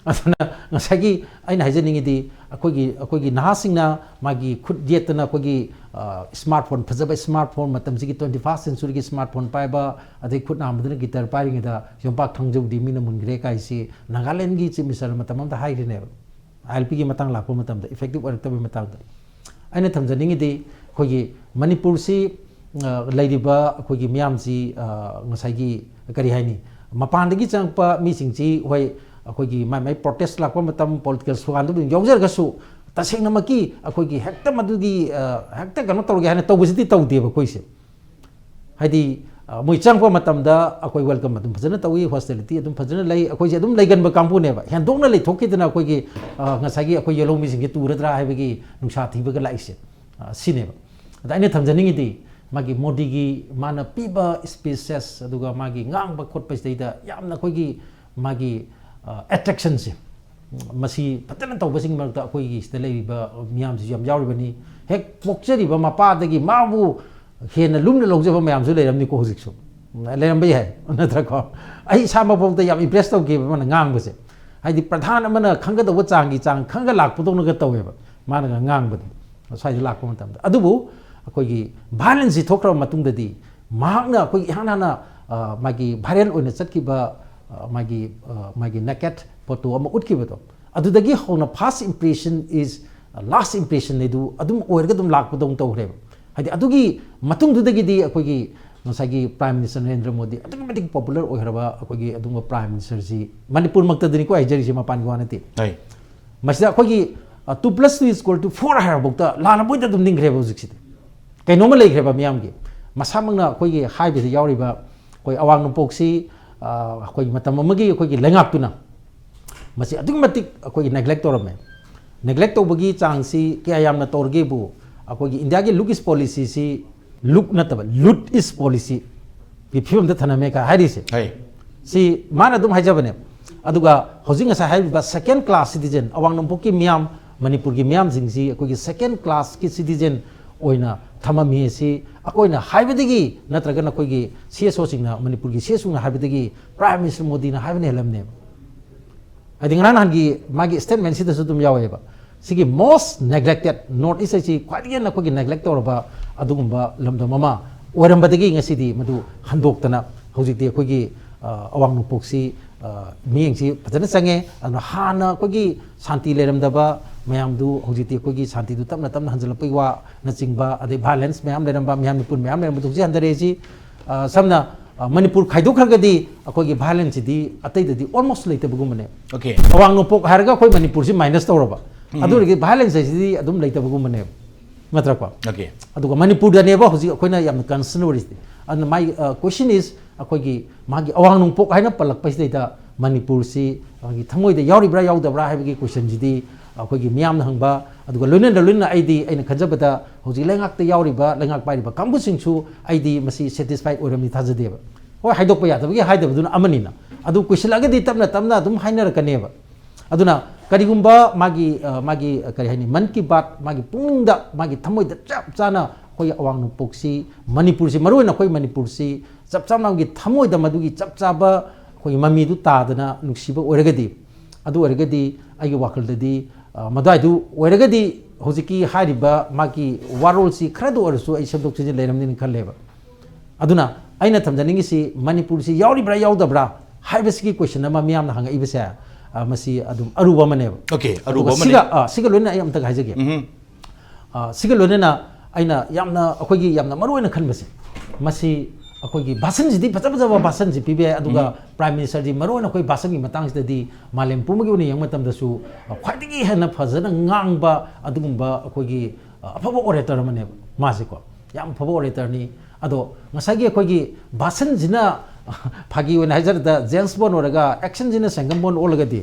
ꯑꯗꯨꯅ ꯉꯁꯥꯏꯒꯤ ꯑꯩꯅ ꯍꯥꯏꯖꯅꯤꯡꯉꯤꯗꯤ ꯑꯩꯈꯣꯏꯒꯤ, ꯑꯩꯈꯣꯏꯒꯤ ꯅꯍꯥꯁꯤꯡꯅ ꯃꯥꯒꯤ ꯈꯨꯠ ꯌꯦꯠꯇꯅ ꯑꯩꯈꯣꯏꯒꯤ, ꯑ, ꯏꯁꯃꯥꯔꯠ ꯐꯣꯟ, ꯐꯖꯕ ꯏꯁꯃꯥꯔꯠ ꯐꯣꯟ, ꯃꯇꯝꯁꯤꯒꯤ ꯇ꯭ꯋꯦꯟꯇꯤ ꯐꯥꯔꯁ ꯁꯦꯟꯆꯨꯔꯤꯒꯤ ꯏꯁꯃꯥꯔꯠ ꯐꯣꯟ ꯄꯥꯏꯕ, ꯑꯗꯩ ꯈꯨꯠ ꯅꯥꯝꯃꯗꯅ ꯒꯤꯇꯔ ꯄꯥꯏꯔꯤꯉꯩꯗ ꯌꯣꯝꯄꯥꯛ ꯊꯥꯡꯖꯧꯗꯤ ꯃꯤꯅ ꯃꯨꯟꯈ꯭ꯔꯦ ꯀꯥꯏꯁꯤ ꯅꯥꯒꯥꯂꯦꯟꯒꯤ ꯆꯤꯐ ꯃꯤꯅꯤꯁꯇꯔꯅ ꯃꯇꯝ ꯑꯃꯗ ꯍꯥꯏꯈ꯭ꯔꯤꯅꯦꯕ꯫ ILP ꯒꯤ ꯃꯇꯥꯡ ꯂꯥꯛꯄ ꯃꯇꯝꯗ, ꯏꯐꯦꯛꯇꯤꯚ ꯑꯣꯏꯔꯛꯇꯕꯒꯤ ꯃꯇꯥꯡꯗ꯫ ꯑꯩꯅ ꯊꯝꯖꯅꯤꯡꯉꯤꯗꯤ ꯑꯩꯈꯣꯏꯒꯤ ꯃꯅꯤꯄꯨꯔꯁꯤ, ꯑ, ꯂꯩꯔꯤꯕ ꯑꯩꯈꯣꯏꯒꯤ ꯃꯤꯌꯥꯝꯁꯤ, ꯑ, ꯉꯁꯥꯏꯒꯤ ꯀꯔꯤ ꯍꯥꯏꯅꯤ, ꯃꯄꯥꯟꯗꯒꯤ ꯆꯪꯉꯛꯄ ꯃꯤꯁꯤꯡꯁꯤ, ꯍꯣꯏ, ꯑꯩꯈꯣꯏꯒꯤ ꯃꯥꯏ ꯃꯥꯏ ꯄ꯭ꯔꯣꯇꯦꯁ ꯂꯥꯛꯄ ꯃꯇꯝ, ꯄꯣꯂꯤꯇꯤꯀꯦꯜ ꯁ꯭ꯂꯣꯒꯥꯟꯗꯨ ꯑꯗꯨꯝ ꯌꯥꯎꯖꯔꯒꯁꯨ, ꯇꯁꯦꯡꯅꯃꯛꯀꯤ ꯑꯩꯈꯣꯏꯒꯤ ꯍꯦꯛꯇ ꯃꯗꯨꯒꯤ, ꯑ, ꯍꯦꯛꯇ ꯀꯩꯅꯣ ꯇꯧꯔꯒꯦ ꯍꯥꯏꯅ ꯇꯧꯕꯁꯤꯗꯤ ꯇꯧꯗꯦꯕ ꯑꯩꯈꯣꯏꯁꯦ꯫ ꯍꯥꯏꯗꯤ, ꯑ, ꯃꯣꯏ ꯆꯪꯉꯛꯄ ꯃꯇꯝꯗ ꯑꯩꯈꯣꯏ welcome ꯑꯗꯨꯝ ꯐꯖꯅ ꯇꯧꯏ, hospitality ꯑꯗꯨꯝ ꯐꯖꯅ ꯂꯩ꯫ ꯑꯩꯈꯣꯏꯁꯦ ꯑꯗꯨꯝ ꯂꯩꯒꯟꯕ ꯀꯥꯡꯕꯨꯅꯦꯕ꯫ ꯍꯦꯟꯗꯣꯛꯅ ꯂꯩꯊꯣꯛꯈꯤꯗꯅ ꯑꯩꯈꯣꯏꯒꯤ, ꯑ, ꯉꯁꯥꯏꯒꯤ ꯑꯩꯈꯣꯏ ꯌꯦꯜꯍꯧꯃꯤꯁꯤꯡꯁꯦ ꯇꯨꯔꯗ꯭ꯔꯥ ꯍꯥꯏꯕꯒꯤ ꯅꯨꯡꯁꯥ ꯊꯤꯕꯒ ꯂꯥꯛꯏꯁꯦ, ꯑ, ꯁꯤꯅꯦꯕ꯫ ꯑꯗ ꯑꯩꯅ ꯊꯝꯖꯅꯤꯡꯉꯤꯗꯤ ꯃꯥꯒꯤ ꯃꯣꯗꯤꯒꯤ ꯃꯥꯅ ꯄꯤꯕ speeches, ꯑꯗꯨꯒ ꯃꯥꯒꯤ ꯉꯥꯡꯕ ꯈꯣꯠꯄꯁꯤꯗꯩꯗ ꯌꯥꯝꯅ ꯑꯩꯈꯣꯏꯒꯤ ꯃꯥꯒꯤ, ꯑ, attractionꯁꯦ, ꯃꯁꯤ ꯐꯖꯅ ꯇꯧꯕꯁꯤꯡꯒꯤ ꯃꯔꯛꯇ ꯑꯩꯈꯣꯏꯒꯤ ꯁꯤꯗ ꯂꯩꯔꯤꯕ ꯃꯤꯌꯥꯝꯁꯤꯁꯨ ꯌꯥꯝ ꯌꯥꯎꯔꯤꯕꯅꯤ꯫ ꯍꯦꯛ ꯄꯣꯛꯆꯔꯤꯕ ꯃꯄꯥꯗꯒꯤ ꯃꯥꯕꯨ ꯍꯦꯟꯅ ꯂꯨꯝꯅ ꯂꯧꯖꯕ ꯃꯌꯥꯝꯁꯨ ꯂꯩꯔꯝꯅꯤꯀꯣ ꯍꯧꯖꯤꯛꯁꯨ꯫ ꯂꯩꯔꯝꯕ ꯌꯥꯏ, ꯅꯠꯇ꯭ꯔꯀꯣ? ꯑꯩ ꯏꯁꯥꯃꯛꯐꯥꯎꯗ ꯌꯥꯝ impress ꯇꯧꯈꯤꯕ ꯃꯥꯅ ꯉꯥꯡꯕꯁꯦ꯫ ꯍꯥꯏꯗꯤ ꯄ꯭ꯔꯙꯥꯟ ꯑꯃꯅ ꯈꯪꯒꯗꯧꯕ ꯆꯥꯡꯒꯤ ꯆꯥꯡ ꯈꯪꯒ ꯂꯥꯛꯄꯗꯧꯅꯒ ꯇꯧꯋꯦꯕ ꯃꯥꯅꯒ ꯉꯥꯡꯕꯗꯣ ꯁ꯭ꯋꯥꯏꯗ ꯂꯥꯛꯄ ꯃꯇꯝꯗ꯫ ꯑꯗꯨꯕꯨ ꯑꯩꯈꯣꯏꯒꯤ violenceꯁꯤ ꯊꯣꯛꯈ꯭ꯔꯕ ꯃꯇꯨꯡꯗꯗꯤ ꯃꯍꯥꯛꯅ ꯑꯩꯈꯣꯏꯒꯤ ꯏꯍꯥꯟ ꯍꯥꯟꯅ, ꯑ, ꯃꯥꯒꯤ viral ꯑꯣꯏꯅ ꯆꯠꯈꯤꯕ, ꯑ, ꯃꯥꯒꯤ, ꯑ, ꯃꯥꯒꯤ naked photo ꯑꯃ ꯎꯠꯈꯤꯕꯗꯣ, ꯑꯗꯨꯗꯒꯤ ꯍꯧꯅ first impression is last impression ꯍꯥꯏꯗꯨ ꯑꯗꯨꯝ ꯑꯣꯏꯔꯒ ꯑꯗꯨꯝ ꯂꯥꯛꯄꯗꯧꯅ ꯇꯧꯈ꯭ꯔꯦꯕ꯫ ꯍꯥꯏꯗꯤ ꯑꯗꯨꯒꯤ ꯃꯇꯨꯡꯗꯨꯗꯒꯤꯗꯤ ꯑꯩꯈꯣꯏꯒꯤ ꯉꯁꯥꯏꯒꯤ Prime Minister ꯅꯔꯦꯟꯗ꯭ꯔ ꯃꯣꯗꯤ ꯑꯗꯨꯛꯀꯤ ꯃꯇꯤꯛ popular ꯑꯣꯏꯈ꯭ꯔꯕ ꯑꯩꯈꯣꯏꯒꯤ ꯑꯗꯨꯒꯨꯝꯕ Prime Ministerꯁꯤ ꯃꯅꯤꯄꯨꯔꯃꯛꯇꯗꯅꯤꯀꯣ ꯍꯥꯏꯖꯔꯤꯁꯦ, ꯃꯄꯥꯟꯒꯤ ꯋꯥ ꯅꯠꯇꯦ꯫ ꯍꯣꯏ꯫ ꯃꯁꯤꯗ ꯑꯩꯈꯣꯏꯒꯤ, ꯑ, two plus two is equal to four ꯍꯥꯏꯔꯕꯐꯥꯎꯗ ꯂꯥꯟꯅꯕ ꯑꯣꯏꯅ ꯑꯗꯨꯝ ꯅꯤꯡꯈ꯭ꯔꯦꯕ ꯍꯧꯖꯤꯛꯁꯤꯗꯤ꯫ ꯀꯩꯅꯣꯝꯃ ꯂꯩꯈ꯭ꯔꯦꯕ ꯃꯤꯌꯥꯝꯒꯤ꯫ ꯃꯁꯥꯃꯛꯅ ꯑꯩꯈꯣꯏꯒꯤ ꯍꯥꯏꯕꯁꯤꯗ ꯌꯥꯎꯔꯤꯕ ꯑꯩꯈꯣꯏ ꯑꯋꯥꯡ ꯅꯣꯡꯄꯣꯛꯁꯤ, ꯑ, ꯑꯩꯈꯣꯏꯒꯤ ꯃꯇꯝ ꯑꯃꯒꯤ ꯑꯩꯈꯣꯏꯒꯤ ꯂꯩꯉꯥꯛꯇꯨꯅ ꯃꯁꯤ ꯑꯗꯨꯛꯀꯤ ꯃꯇꯤꯛ ꯑꯩꯈꯣꯏꯒꯤ neglect ꯇꯧꯔꯝꯃꯦ꯫ Neglect ꯇꯧꯕꯒꯤ ꯆꯥꯡꯁꯤ ꯀꯌꯥ ꯌꯥꯝꯅ ꯇꯧꯔꯒꯦꯕꯨ, ꯑꯩꯈꯣꯏꯒꯤ ꯏꯟꯗꯤꯌꯥꯒꯤ look is policyꯁꯤ, look ꯅꯠꯇꯕ, loot is policyꯒꯤ ꯐꯤꯕꯝꯗ ꯊꯅꯝꯃꯦ ꯀ ꯍꯥꯏꯔꯤꯁꯦ꯫ ꯍꯣꯏ꯫ ꯁꯤ ꯃꯥꯅ ꯑꯗꯨꯝ ꯍꯥꯏꯖꯕꯅꯦ꯫ ꯑꯗꯨꯒ ꯍꯧꯖꯤꯛ ꯉꯁꯥꯏ ꯍꯥꯏꯔꯤꯕ second class citizen, ꯑꯋꯥꯡ ꯅꯣꯡꯄꯣꯛꯀꯤ ꯃꯤꯌꯥꯝ, ꯃꯅꯤꯄꯨꯔꯒꯤ ꯃꯤꯌꯥꯝꯁꯤꯡꯁꯤ ꯑꯩꯈꯣꯏꯒꯤ second classꯀꯤ citizen ꯑꯣꯏꯅ ꯊꯝꯃꯝꯃꯤ ꯑꯁꯤ ꯑꯩꯈꯣꯏꯅ ꯍꯥꯏꯕꯗꯒꯤ ꯅꯠꯇ꯭ꯔꯒꯅ ꯑꯩꯈꯣꯏꯒꯤ CSOꯁꯤꯡꯅ, ꯃꯅꯤꯄꯨꯔꯒꯤ CSOꯅ ꯍꯥꯏꯕꯗꯒꯤ Prime Minister ꯃꯣꯗꯤꯅ ꯍꯥꯏꯕꯅ ꯍꯦꯜꯂꯝꯅꯦꯕ꯫ ꯍꯥꯏꯗꯤ ꯉꯔꯥꯡ ꯅꯍꯥꯟꯒꯤ ꯃꯥꯒꯤ statementꯁꯤꯗꯁꯨ ꯑꯗꯨꯝ ꯌꯥꯎꯋꯦꯕ꯫ ꯁꯤꯒꯤ most neglected, North East ꯍꯥꯏꯁꯤ ꯈ꯭ꯋꯥꯏꯗꯒꯤ ꯍꯦꯟꯅ ꯑꯩꯈꯣꯏꯒꯤ neglect ꯇꯧꯔꯕ ꯑꯗꯨꯒꯨꯝꯕ ꯂꯝꯗꯝ ꯑꯃ ꯑꯣꯏꯔꯝꯕꯗꯒꯤ ꯉꯁꯤꯗꯤ ꯃꯗꯨ ꯍꯟꯗꯣꯛꯇꯅ ꯍꯧꯖꯤꯛꯇꯤ ꯑꯩꯈꯣꯏꯒꯤ, ꯑ, ꯑꯋꯥꯡ ꯅꯣꯡꯄꯣꯛꯁꯤ, ꯑ, ꯃꯤꯠꯌꯦꯡꯁꯤ ꯐꯖꯅ ꯆꯪꯉꯦ꯫ ꯑꯗꯨꯅ ꯍꯥꯟꯅ ꯑꯩꯈꯣꯏꯒꯤ ꯁꯥꯟꯇꯤ ꯂꯩꯔꯝꯗꯕ ꯃꯌꯥꯝꯗꯨ ꯍꯧꯖꯤꯛꯇꯤ ꯑꯩꯈꯣꯏꯒꯤ ꯁꯥꯟꯇꯤꯗꯨ ꯇꯞꯅ ꯇꯞꯅ ꯍꯟꯖꯤꯜꯂꯛꯄꯒꯤ ꯋꯥꯅꯆꯤꯡꯕ, ꯑꯗꯩ violence ꯃꯌꯥꯝ ꯂꯩꯔꯝꯕ, ꯃꯤꯌꯥꯝ ꯃꯤꯄꯨꯟ ꯃꯌꯥꯝ ꯂꯩꯔꯝꯕꯗꯨ ꯍꯧꯖꯤꯛ ꯍꯟꯊꯔꯛꯑꯦ꯫ ꯁꯤ, ꯑ, ꯁꯝꯅ, ꯑ, ꯃꯅꯤꯄꯨꯔ ꯈꯥꯏꯗꯣꯛꯈ꯭ꯔꯒꯗꯤ ꯑꯩꯈꯣꯏꯒꯤ violenceꯁꯤꯗꯤ ꯑꯇꯩꯗꯗꯤ almost ꯂꯩꯇꯕꯒꯨꯝꯕꯅꯦ꯫ Okay꯫ ꯑꯋꯥꯡ ꯅꯣꯡꯄꯣꯛ ꯍꯥꯏꯔꯒ ꯑꯩꯈꯣꯏ ꯃꯅꯤꯄꯨꯔꯁꯤ minus ꯇꯧꯔꯕ, ꯑꯗꯨ ꯑꯣꯏꯔꯒꯗꯤ violence ꯍꯥꯏꯁꯤꯗꯤ ꯑꯗꯨꯝ ꯂꯩꯇꯕꯒꯨꯝꯕꯅꯦꯕ, ꯅꯠꯇ꯭ꯔꯀꯣ? Okay꯫ ꯑꯗꯨꯒ ꯃꯅꯤꯄꯨꯔꯗꯅꯦꯕ ꯍꯧꯖꯤꯛ ꯑꯩꯈꯣꯏꯅ ꯌꯥꯝꯅ concern ꯑꯣꯏꯔꯤꯁꯤꯗꯤ꯫ ꯑꯗꯨꯅ ꯃꯥꯒꯤ ꯀꯣꯏꯁꯟ ꯏꯁ, ꯑꯩꯈꯣꯏꯒꯤ ꯃꯥꯒꯤ ꯑꯋꯥꯡ ꯅꯣꯡꯄꯣꯛ ꯍꯥꯏꯅ ꯄꯜꯂꯛꯄꯁꯤꯗꯩꯗ ꯃꯅꯤꯄꯨꯔꯁꯤ ꯑꯩꯈꯣꯏꯒꯤ ꯊꯃꯣꯏꯗ ꯌꯥꯎꯔꯤꯕ꯭ꯔꯥ ꯌꯥꯎꯗꯕ꯭ꯔꯥ ꯍꯥꯏꯕꯒꯤ ꯀꯣꯏꯁꯟꯁꯤꯗꯤ ꯑꯩꯈꯣꯏꯒꯤ ꯃꯤꯌꯥꯝꯅ ꯍꯪꯕ, ꯑꯗꯨꯒ ꯂꯣꯏꯅꯅ ꯂꯣꯏꯅꯅ ꯑꯩꯗꯤ, ꯑꯩꯅ ꯈꯟꯖꯕꯗ, ꯍꯧꯖꯤꯛ ꯂꯩꯉꯥꯛꯇ ꯌꯥꯎꯔꯤꯕ, ꯂꯩꯉꯥꯛ ꯄꯥꯏꯔꯤꯕ ꯀꯥꯡꯕꯨꯁꯤꯡꯁꯨ ꯑꯩꯗꯤ ꯃꯁꯤ ꯁꯦꯇꯤꯁꯐꯥꯏꯠ ꯑꯣꯏꯔꯝꯅꯤ ꯊꯥꯖꯗꯦꯕ꯫ ꯍꯣꯏ, ꯍꯥꯏꯗꯣꯛꯄ ꯌꯥꯗꯕꯒꯤ ꯍꯥꯏꯗꯕꯗꯨꯅ ꯑꯃꯅꯤꯅ, ꯑꯗꯨ ꯀꯨꯏꯁꯤꯜꯂꯛꯑꯒꯗꯤ ꯇꯞꯅ ꯇꯞꯅ ꯑꯗꯨꯝ ꯍꯥꯏꯅꯔꯛꯀꯅꯦꯕ꯫ ꯑꯗꯨꯅ ꯀꯔꯤꯒꯨꯝꯕ ꯃꯥꯒꯤ, ꯑ, ꯃꯥꯒꯤ, ꯑ, ꯀꯔꯤ ꯍꯥꯏꯅꯤ, ꯃꯟ ꯀꯤ ꯕꯥꯠ ꯃꯥꯒꯤ ꯄꯨꯛꯅꯤꯡꯗ, ꯃꯥꯒꯤ ꯊꯃꯣꯏꯗ ꯆꯞ ꯆꯥꯅ ꯑꯩꯈꯣꯏꯒꯤ ꯑꯋꯥꯡ ꯅꯣꯡꯄꯣꯛꯁꯤ, ꯃꯅꯤꯄꯨꯔꯁꯤ, ꯃꯔꯨꯑꯣꯏꯅ ꯑꯩꯈꯣꯏ ꯃꯅꯤꯄꯨꯔꯁꯤ ꯆꯞ ꯆꯥꯅ ꯃꯥꯒꯤ ꯊꯃꯣꯏꯗ ꯃꯗꯨꯒꯤ ꯆꯞ ꯆꯥꯕ ꯑꯩꯈꯣꯏꯒꯤ ꯃꯃꯤꯗꯨ ꯇꯥꯗꯅ ꯅꯨꯡꯁꯤꯕ ꯑꯣꯏꯔꯒꯗꯤ, ꯑꯗꯨ ꯑꯣꯏꯔꯒꯗꯤ ꯑꯩꯒꯤ ꯋꯥꯈꯜꯗꯗꯤ, ꯑ, ꯃꯗꯨꯋꯥꯏꯗꯨ ꯑꯣꯏꯔꯒꯗꯤ ꯍꯧꯖꯤꯛꯀꯤ ꯍꯥꯏꯔꯤꯕ ꯃꯥꯒꯤ ꯋꯥꯔꯣꯜꯁꯤ ꯈꯔꯗ ꯑꯣꯏꯔꯁꯨ ꯑꯩ ꯁꯦꯝꯗꯣꯛ ꯁꯦꯝꯖꯤꯟ ꯂꯩꯔꯝꯅꯤꯅ ꯈꯜꯂꯦꯕ꯫ ꯑꯗꯨꯅ ꯑꯩꯅ ꯊꯝꯖꯅꯤꯡꯉꯤꯁꯤ, ꯃꯅꯤꯄꯨꯔꯁꯤ ꯌꯥꯎꯔꯤꯕ꯭ꯔꯥ ꯌꯥꯎꯗꯕ꯭ꯔꯥ ꯍꯥꯏꯕꯁꯤꯒꯤ ꯀꯣꯏꯁꯟ ꯑꯃ ꯃꯤꯌꯥꯝꯅ ꯍꯪꯉꯛꯏꯕꯁꯦ, ꯑ, ꯃꯁꯤ ꯑꯗꯨꯝ ꯑꯔꯨꯕ ꯑꯃꯅꯦꯕ꯫ Okay, ꯑꯔꯨꯕ ꯑꯗꯨꯒ ꯑꯃꯅꯤ꯫ ꯁꯤꯒ, ꯑ, ꯁꯤꯒ ꯂꯣꯏꯅꯅ ꯑꯩ ꯑꯝꯇꯒ ꯍꯥꯏꯖꯒꯦ꯫ ꯎꯝ꯫ ꯑ, ꯁꯤꯒ ꯂꯣꯏꯅꯅ ꯑꯩꯅ ꯌꯥꯝꯅ, ꯑꯩꯈꯣꯏꯒꯤ ꯌꯥꯝꯅ ꯃꯔꯨ ꯑꯣꯏꯅ ꯈꯟꯕꯁꯦ, ꯃꯁꯤ ꯑꯩꯈꯣꯏꯒꯤ ꯚꯥꯁꯟꯁꯤꯗꯤ ꯐꯖ ꯐꯖꯕ ꯚꯥꯁꯟꯁꯤ ꯄꯤꯕ ꯌꯥꯏ, ꯑꯗꯨꯒ ꯄ꯭ꯔꯥꯏꯝ ꯃꯤꯅꯤꯁꯇꯔꯗꯤ ꯃꯔꯨ ꯑꯣꯏꯅ ꯑꯩꯈꯣꯏ ꯚꯥꯁꯟꯒꯤ ꯃꯇꯥꯡꯁꯤꯗꯗꯤ ꯃꯥꯂꯦꯝ ꯄꯨꯝꯕꯒꯤ ꯑꯣꯏꯅ ꯌꯦꯡꯕ ꯃꯇꯝꯗꯁꯨ, ꯑ, ꯈ꯭ꯋꯥꯏꯗꯒꯤ ꯍꯦꯟꯅ ꯐꯖꯅ ꯉꯥꯡꯕ ꯑꯗꯨꯒꯨꯝꯕ ꯑꯩꯈꯣꯏꯒꯤ, ꯑ, ꯑꯐꯕ ꯑꯣꯔꯦꯇꯔ ꯑꯃꯅꯦꯕ ꯃꯥꯁꯦꯀꯣ꯫ ꯌꯥꯝ ꯐꯕ ꯑꯣꯔꯦꯇꯔꯅꯤ꯫ ꯑꯗꯣ ꯉꯁꯥꯏꯒꯤ ꯑꯩꯈꯣꯏꯒꯤ ꯚꯥꯁꯟꯁꯤꯅ ꯐꯥꯒꯤ ꯑꯣꯏꯅ ꯍꯥꯏꯖꯔꯗ ꯖꯦꯝꯁ ꯕꯣꯟ ꯑꯣꯏꯔꯒ ꯑꯦꯛꯁꯟꯁꯤꯅ ꯁꯦꯡꯒꯝ ꯕꯣꯟ ꯑꯣꯜꯂꯒꯗꯤ,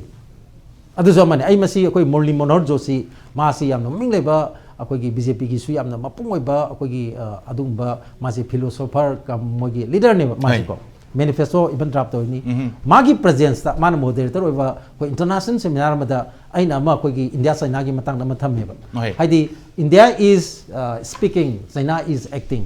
ꯑꯗꯨꯁꯨ ꯑꯃꯅꯤ꯫ ꯑꯩ ꯃꯁꯤ ꯑꯩꯈꯣꯏ ꯃꯨꯔꯂꯤ ꯃꯅꯣꯍꯔ ꯖꯣꯁꯤ, ꯃꯥꯁꯤ ꯌꯥꯝꯅ ꯃꯃꯤꯡ ꯂꯩꯕ ꯑꯩꯈꯣꯏꯒꯤ ꯕꯤ ꯖꯦ ꯄꯤꯒꯤꯁꯨ ꯌꯥꯝꯅ ꯃꯄꯨꯡ ꯑꯣꯏꯕ ꯑꯩꯈꯣꯏꯒꯤ, ꯑ, ꯑꯗꯨꯒꯨꯝꯕ ꯃꯥꯁꯤ ꯐꯤꯂꯣꯁꯣꯐꯔ ꯀꯝ ꯃꯣꯏꯒꯤ ꯂꯤꯗꯔꯅꯦꯕ ꯃꯥꯁꯤꯀꯣ꯫ ꯃꯦꯅꯤꯐꯦꯁꯇꯣ ꯏꯕꯟ ꯗ꯭ꯔꯥꯐ ꯇꯧꯔꯤꯅꯤ꯫ ꯃꯥꯒꯤ ꯄ꯭ꯔꯖꯦꯟꯁꯇ ꯃꯥꯅ ꯃꯣꯗꯦꯔꯦꯇꯔ ꯑꯣꯏꯕ ꯑꯩꯈꯣꯏ ꯏꯟꯇꯔꯅꯦꯁꯅꯦꯜ ꯁꯦꯃꯤꯅꯥꯔ ꯑꯃꯗ ꯑꯩꯅ ꯑꯃ ꯑꯩꯈꯣꯏꯒꯤ ꯏꯟꯗꯤꯌꯥ ꯆꯥꯏꯅꯥꯒꯤ ꯃꯇꯥꯡꯗ ꯑꯃ ꯊꯝꯃꯦꯕ꯫ ꯍꯣꯏ꯫ ꯍꯥꯏꯗꯤ, India is, uh, speaking, China is acting꯫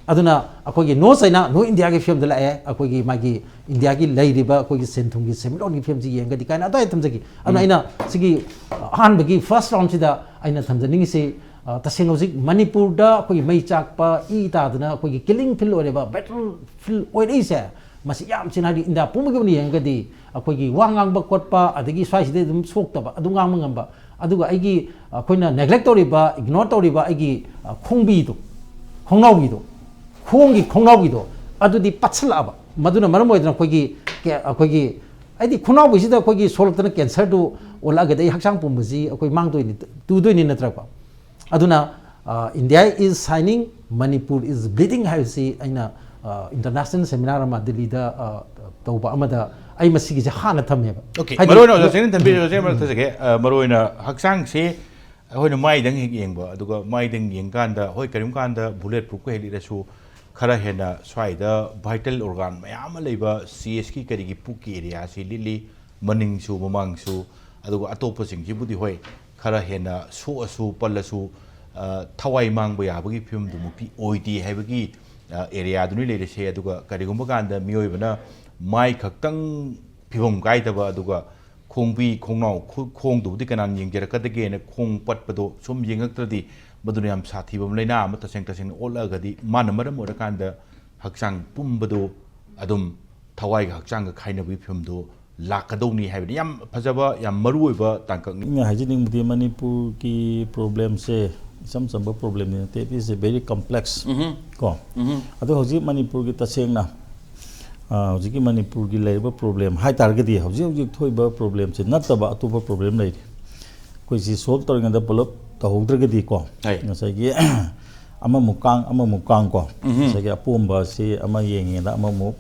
ꯑꯗꯨꯅ ꯑꯩꯈꯣꯏꯒꯤ ꯅꯣ ꯆꯥꯏꯅꯥ, ꯅꯣ ꯏꯟꯗꯤꯌꯥꯒꯤ ꯐꯤꯕꯝꯗ ꯂꯥꯛꯑꯦ꯫ ꯑꯩꯈꯣꯏꯒꯤ ꯃꯥꯒꯤ ꯏꯟꯗꯤꯌꯥꯒꯤ ꯂꯩꯔꯤꯕ ꯑꯩꯈꯣꯏꯒꯤ ꯁꯦꯟ ꯊꯨꯝꯒꯤ ꯁꯦꯟꯃꯤꯠꯂꯣꯟꯒꯤ ꯐꯤꯕꯝꯁꯤ ꯌꯦꯡꯒꯗꯤ ꯀꯥꯏꯅ ꯑꯗꯨꯋꯥꯏꯗ ꯊꯝꯖꯒꯦ꯫ ꯑꯗꯨꯅ ꯑꯩꯅ ꯁꯤꯒꯤ, ꯑ, ꯑꯍꯥꯟꯕꯒꯤ ꯐꯥꯔꯁ ꯔꯥꯎꯟꯁꯤꯗ ꯑꯩꯅ ꯊꯝꯖꯅꯤꯡꯉꯤꯁꯤ, ꯑ, ꯇꯁꯦꯡꯅ ꯍꯧꯖꯤꯛ ꯃꯅꯤꯄꯨꯔꯗ ꯑꯩꯈꯣꯏꯒꯤ ꯃꯩ ꯆꯥꯛꯄ, ꯏ ꯇꯥꯗꯅ ꯑꯩꯈꯣꯏꯒꯤ ꯀꯤꯂꯤꯡ ꯐꯤꯜ ꯑꯣꯏꯔꯤꯕ, ꯕꯦꯇꯜ ꯐꯤꯜ ꯑꯣꯏꯔꯛꯏꯁꯦ, ꯃꯁꯤ ꯌꯥꯝ ꯊꯤꯅ, ꯍꯥꯏꯗꯤ ꯏꯟꯗꯤꯌꯥ ꯄꯨꯝꯕꯒꯤ ꯑꯣꯏꯅ ꯌꯦꯡꯉꯒꯗꯤ ꯑꯩꯈꯣꯏꯒꯤ ꯋꯥ ꯉꯥꯡꯕ ꯈꯣꯠꯄ ꯑꯗꯒꯤ ꯁ꯭ꯋꯥꯏꯁꯤꯗ ꯑꯗꯨꯝ ꯁꯣꯛꯇꯕ, ꯑꯗꯨ ꯉꯥꯡꯕ ꯉꯝꯕ, ꯑꯗꯨꯒ ꯑꯩꯒꯤ, ꯑꯩꯈꯣꯏꯅ ꯅꯦꯒ꯭ꯂꯦꯛ ꯇꯧꯔꯤꯕ, ꯏꯒꯅꯣꯔ ꯇꯧꯔꯤꯕ ꯑꯩꯒꯤ, ꯑ, ꯈꯣꯡꯕꯤꯗꯣ, ꯈꯣꯡꯅꯥꯎꯕꯤꯗꯣ, ꯈꯣꯡꯒꯤ ꯈꯣꯡꯅꯥꯎꯕꯤꯗꯣ, ꯑꯗꯨꯗꯤ ꯄꯠꯁꯤꯜꯂꯛꯑꯕ꯫ ꯃꯗꯨꯅ ꯃꯔꯝ ꯑꯣꯏꯗꯅ ꯑꯩꯈꯣꯏꯒꯤ ꯀꯦ-, ꯑꯩꯈꯣꯏꯒꯤ, ꯍꯥꯏꯗꯤ ꯈꯣꯡꯅꯥꯎꯕꯤꯁꯤꯗ ꯑꯩꯈꯣꯏꯒꯤ ꯁꯣꯛꯂꯛꯇꯅ ꯀꯦꯟꯁꯔꯗꯨ ꯑꯣꯜꯂꯛꯑꯒꯗꯤ ꯑꯩ ꯍꯛꯆꯥꯡ ꯄꯨꯝꯕꯁꯤ ꯑꯩꯈꯣꯏ ꯃꯥꯡꯗꯣꯏꯅꯤ, ꯇꯨꯗꯣꯏꯅꯤ ꯅꯠꯇ꯭ꯔꯀꯣ? ꯑꯗꯨꯅ, ꯑ, India is signing Manipur is bleeding ꯍꯥꯏꯕꯁꯤ ꯑꯩꯅ ꯏꯟꯇꯔꯅꯦꯁꯅꯦꯜ ꯁꯦꯃꯤꯅꯥꯔ ꯑꯃ ꯗꯤꯜꯂꯤꯗ ꯑ, ꯇꯧꯕ ꯑꯃꯗ ꯑꯩ ꯃꯁꯤꯒꯤꯁꯦ ꯍꯥꯟꯅ ꯊꯝꯃꯦꯕ꯫ ꯑꯣꯀꯦ, ꯍꯥꯏꯗꯤ- ꯃꯔꯨ ꯑꯣꯏꯅ ꯑꯣꯖꯥ ꯆꯦꯅꯤꯟ ꯊꯝꯕꯤꯔꯤꯕ ꯑꯣꯖꯥ ꯆꯦꯅꯤꯟ ꯃꯔꯛ ꯊꯠꯆꯒꯦ꯫ ꯑ, ꯃꯔꯨ ꯑꯣꯏꯅ ꯍꯛꯆꯥꯡꯁꯦ ꯑꯩꯈꯣꯏꯅ ꯃꯥꯏꯗꯪ ꯍꯦꯛ ꯌꯦꯡꯕ, ꯑꯗꯨꯒ ꯃꯥꯏꯗꯪ ꯌꯦꯡꯀꯥꯟꯗ ꯍꯣꯏ ꯀꯔꯤꯒꯨꯝꯕ ꯀꯥꯟꯗ ꯕꯨꯂꯦꯠ ꯄ꯭ꯔꯨꯐꯀ ꯍꯦꯛ ꯂꯤꯠꯂꯁꯨ ꯈꯔ ꯍꯦꯟꯅ ꯁ꯭ꯋꯥꯏꯗ ꯚꯥꯏꯇꯦꯜ ꯑꯣꯔꯒꯥꯟ ꯃꯌꯥꯝ ꯑꯃ ꯂꯩꯕ ꯁꯤ ꯑꯦꯁꯀꯤ ꯀꯔꯤꯒꯤ ꯄꯨꯛꯀꯤ ꯑꯦꯔꯤꯌꯥꯁꯤ ꯂꯤꯠꯂꯤ, ꯃꯅꯤꯡꯁꯨ ꯃꯃꯥꯡꯁꯨ, ꯑꯗꯨꯒ ꯑꯇꯣꯞꯄꯁꯤꯡꯁꯤꯕꯨꯗꯤ ꯍꯣꯏ ꯈꯔ ꯍꯦꯟꯅ ꯁꯣꯛꯑꯁꯨ ꯄꯜꯂꯁꯨ ꯑ, ꯊꯋꯥꯏ ꯃꯥꯡꯕ ꯌꯥꯕꯒꯤ ꯐꯤꯕꯝꯗꯨꯃꯛꯇꯤ ꯑꯣꯏꯗꯦ ꯍꯥꯏꯕꯒꯤ ꯑꯦꯔꯤꯌꯥꯗꯨꯅꯤ ꯂꯩꯔꯤꯁꯦ꯫ ꯑꯗꯨꯒ ꯀꯔꯤꯒꯨꯝꯕ ꯀꯥꯟꯗ ꯃꯤꯑꯣꯏꯕꯅ ꯃꯥꯏ ꯈꯛꯇꯪ ꯐꯤꯕꯝ ꯀꯥꯏꯗꯕ, ꯑꯗꯨꯒ ꯈꯣꯡꯕꯤ ꯈꯣꯡꯅꯥꯎ ꯈꯨ- ꯈꯣꯡꯗꯨꯕꯨꯗꯤ ꯀꯅꯥꯅ ꯌꯦꯡꯖꯔꯛꯀꯗꯒꯦꯅ ꯈꯣꯡ ꯄꯠꯄꯗꯣ ꯁꯨꯝ ꯌꯦꯡꯉꯛꯇ꯭ꯔꯗꯤ ꯃꯗꯨꯅ ꯌꯥꯝ ꯁꯥꯊꯤꯕ ꯂꯥꯏꯅꯥ ꯑꯃ ꯇꯁꯦꯡ ꯇꯁꯦꯡꯅ ꯑꯣꯜꯂꯛꯑꯒꯗꯤ ꯃꯥꯅ ꯃꯔꯝ ꯑꯣꯏꯔꯀꯥꯟꯗ ꯍꯛꯆꯥꯡ ꯄꯨꯝꯕꯗꯣ ꯑꯗꯨꯝ ꯊꯋꯥꯏꯒ ꯍꯛꯆꯥꯡꯒ ꯈꯥꯏꯅꯕꯒꯤ ꯐꯤꯕꯝꯗꯣ ꯂꯥꯛꯀꯗꯧꯅꯤ ꯍꯥꯏꯕꯅꯤ꯫ ꯌꯥꯝ ꯐꯖꯕ, ꯌꯥꯝ ꯃꯔꯨ ꯑꯣꯏꯕ ꯇꯥꯡꯀꯛꯅꯤ꯫ ꯑꯩꯅ ꯍꯥꯏꯖꯅꯤꯡꯕꯗꯤ ꯃꯅꯤꯄꯨꯔꯒꯤ ꯄ꯭ꯔꯣꯕ꯭ꯂꯦꯝꯁꯦ ꯏꯆꯝ ꯆꯝꯕ ꯄ꯭ꯔꯣꯕ꯭ꯂꯦꯝꯗꯤ ꯅꯠꯇꯦ, it is a very complex ꯀꯣ꯫ ꯑꯗꯣ ꯍꯧꯖꯤꯛ ꯃꯅꯤꯄꯨꯔꯒꯤ ꯇꯁꯦꯡꯅ ꯑ, ꯍꯧꯖꯤꯛꯀꯤ ꯃꯅꯤꯄꯨꯔꯒꯤ ꯂꯩꯔꯤꯕ ꯄ꯭ꯔꯣꯕ꯭ꯂꯦꯝ ꯍꯥꯏ ꯇꯥꯔꯒꯗꯤ ꯍꯧꯖꯤꯛ ꯍꯧꯖꯤꯛ ꯊꯣꯛꯏꯕ ꯄ꯭ꯔꯣꯕ꯭ꯂꯦꯝꯁꯦ ꯅꯠꯇꯕ ꯑꯇꯣꯞꯄ ꯄ꯭ꯔꯣꯕ꯭ꯂꯦꯝ ꯂꯩꯔꯤ꯫ ꯑꯩꯈꯣꯏꯁꯤ ꯁꯣꯜꯕ ꯇꯧꯔꯤꯉꯩꯗ ꯄꯨꯂꯞ ꯇꯧꯍꯧꯗ꯭ꯔꯒꯗꯤꯀꯣ ꯍꯣꯏ꯫ ꯉꯁꯥꯏꯒꯤ ꯑꯃꯃꯨꯛ ꯀꯥꯡ ꯑꯃꯃꯨꯛ ꯀꯥꯡ ꯀꯣ ꯉꯁꯥꯏꯒꯤ ꯑꯄꯣꯝꯕꯁꯤ ꯑꯃ ꯌꯦꯡꯉꯦꯗ ꯑꯃꯃꯨꯛ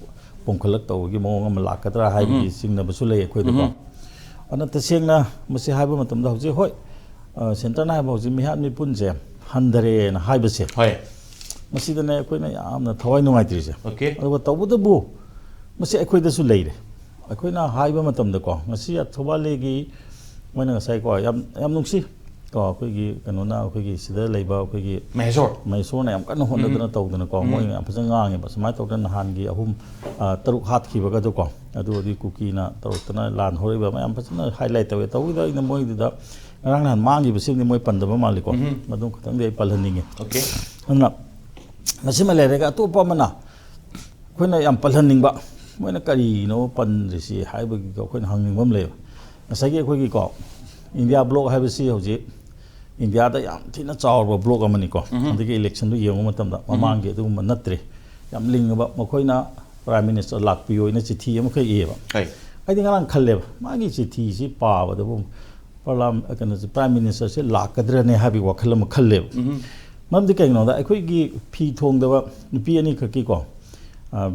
ꯄꯣꯝꯈꯠꯂꯛ ꯇꯧꯕꯒꯤ ꯃꯑꯣꯡ ꯑꯃ ꯂꯥꯛꯀꯗ꯭ꯔꯥ ꯍꯥꯏꯕꯒꯤ ꯆꯤꯡꯅꯕꯁꯨ ꯂꯩ ꯑꯩꯈꯣꯏꯗꯀꯣ꯫ ꯑꯗꯨꯅ ꯇꯁꯦꯡꯅ ꯃꯁꯤ ꯍꯥꯏꯕ ꯃꯇꯝꯗ ꯍꯧꯖꯤꯛ ꯍꯣꯏ, ꯑ, ꯁꯦꯟꯇꯔꯅ ꯍꯥꯏꯕ ꯍꯧꯖꯤꯛ ꯃꯤꯍꯥꯠ ꯃꯤꯄꯨꯟꯁꯦ ꯍꯟꯊꯔꯦꯅ ꯍꯥꯏꯕꯁꯦ ꯍꯣꯏ꯫ ꯃꯁꯤꯗꯅꯦ ꯑꯩꯈꯣꯏꯅ ꯌꯥꯝꯅ ꯊꯋꯥꯏ ꯅꯨꯡꯉꯥꯏꯇ꯭ꯔꯤꯁꯦ꯫ ꯑꯣꯀꯦ꯫ ꯑꯗꯨꯒ ꯇꯧꯕꯇꯕꯨ ꯃꯁꯤ ꯑꯩꯈꯣꯏꯗꯁꯨ ꯂꯩꯔꯦ꯫ ꯑꯩꯈꯣꯏꯅ ꯍꯥꯏꯕ ꯃꯇꯝꯗꯀꯣ ꯉꯁꯤ ꯊꯧꯕꯥꯜ ꯂꯩꯒꯤ ꯃꯣꯏꯅ ꯉꯁꯥꯏꯀꯣ ꯌꯥꯝ ꯌꯥꯝ ꯅꯨꯡꯁꯤ ꯀꯣ ꯑꯩꯈꯣꯏꯒꯤ ꯀꯩꯅꯣꯅ ꯑꯩꯈꯣꯏꯒꯤ ꯁꯤꯗ ꯂꯩꯕ ꯑꯩꯈꯣꯏꯒꯤ ꯃꯍꯦꯁꯣꯔ꯫ ꯃꯍꯦꯁꯣꯔꯅ ꯌꯥꯝ ꯀꯟꯅ ꯍꯣꯠꯅꯗꯅ ꯇꯧꯗꯅꯀꯣ ꯃꯣꯏ ꯌꯥꯝ ꯐꯖꯅ ꯉꯥꯡꯉꯦꯕ ꯁꯨꯃꯥꯏꯅ ꯇꯧꯗꯅ ꯅꯍꯥꯟꯒꯤ ꯑꯍꯨꯝ ꯑ, ꯇꯔꯨꯛ ꯍꯥꯠꯈꯤꯕꯒꯗꯣꯀꯣ ꯑꯗꯨ ꯑꯗꯨꯒꯤ ꯀꯨꯀꯤꯅ ꯇꯧꯔꯛꯇꯅ ꯂꯥꯟ ꯍꯧꯔꯛꯏꯕ ꯃꯌꯥꯝ ꯐꯖꯅ ꯍꯥꯏꯂꯥꯏꯠ ꯇꯧꯋꯦ꯫ ꯇꯧꯕꯗ ꯑꯩꯅ ꯃꯣꯏꯗꯨꯗ ꯉꯔꯥꯡ ꯅꯍꯥꯟ ꯃꯥꯡꯈꯤꯕꯁꯤꯡꯗꯤ ꯃꯣꯏ ꯄꯟꯗꯕ ꯃꯥꯜꯂꯤꯀꯣ꯫ ꯃꯗꯨꯝ ꯈꯛꯇꯪꯗꯤ ꯑꯩ ꯄꯜꯍꯟꯅꯤꯡꯉꯦ꯫ ꯑꯣꯀꯦ꯫ ꯑꯗꯨꯅ ꯃꯁꯤꯃ ꯂꯩꯔꯒ ꯑꯇꯣꯞꯄ ꯑꯃꯅ ꯑꯩꯈꯣꯏꯅ ꯌꯥꯝ ꯄꯜꯍꯟꯅꯤꯡꯕ ꯃꯣꯏꯅ ꯀꯔꯤꯅꯣ ꯄꯟꯗ꯭ꯔꯤꯁꯤ ꯍꯥꯏꯕꯒꯤ ꯑꯩꯈꯣꯏꯅ ꯍꯪꯅꯤꯡꯕ ꯑꯃ ꯂꯩꯌꯦꯕ꯫ ꯉꯁꯥꯏꯒꯤ ꯑꯩꯈꯣꯏꯒꯤꯀꯣ ꯏꯟꯗꯤꯌꯥ ꯕ꯭ꯂꯣꯛ ꯍꯥꯏꯕꯁꯤ ꯍꯧꯖꯤꯛ ꯏꯟꯗꯤꯌꯥꯗ ꯌꯥꯝ ꯊꯤꯅ ꯆꯥꯎꯔꯕ ꯕ꯭ꯂꯣꯛ ꯑꯃꯅꯤꯀꯣ꯫ ꯍꯟꯗꯛꯀꯤ ꯏꯂꯦꯛꯁꯟꯗꯨ ꯌꯦꯡꯕ ꯃꯇꯝꯗ ꯃꯃꯥꯡꯒꯤ ꯑꯗꯨꯒꯨꯝꯕ ꯅꯠꯇ꯭ꯔꯦ꯫ ꯌꯥꯝ ꯂꯤꯡꯉꯕ ꯃꯈꯣꯏꯅ ꯄ꯭ꯔꯥꯏꯝ ꯃꯤꯅꯤꯁꯇꯔ ꯂꯥꯛꯄꯤꯌꯣ ꯍꯥꯏꯅ ꯆꯤꯊꯤ ꯑꯃꯈꯛ ꯏꯌꯦꯕ꯫ ꯍꯣꯏ꯫ ꯑꯩꯗꯤ ꯉꯔꯥꯡ ꯈꯜꯂꯦꯕ ꯃꯥꯒꯤ ꯆꯤꯊꯤꯁꯤ ꯄꯥꯕꯗꯕꯨ ꯄꯥꯔꯂꯥꯝ ꯀꯩꯅꯣꯁꯦ ꯄ꯭ꯔꯥꯏꯝ ꯃꯤꯅꯤꯁꯇꯔꯁꯦ ꯂꯥꯛꯀꯗ꯭ꯔꯅꯦ ꯍꯥꯏꯕꯒꯤ ꯋꯥꯈꯜ ꯑꯃ ꯈꯜꯂꯦꯕ꯫ ꯃꯔꯝꯗꯤ ꯀꯩꯒꯤꯅꯣꯗ, ꯑꯩꯈꯣꯏꯒꯤ ꯐꯤ ꯊꯣꯡꯗꯕ ꯅꯨꯄꯤ ꯑꯅꯤꯈꯛꯀꯤꯀꯣ,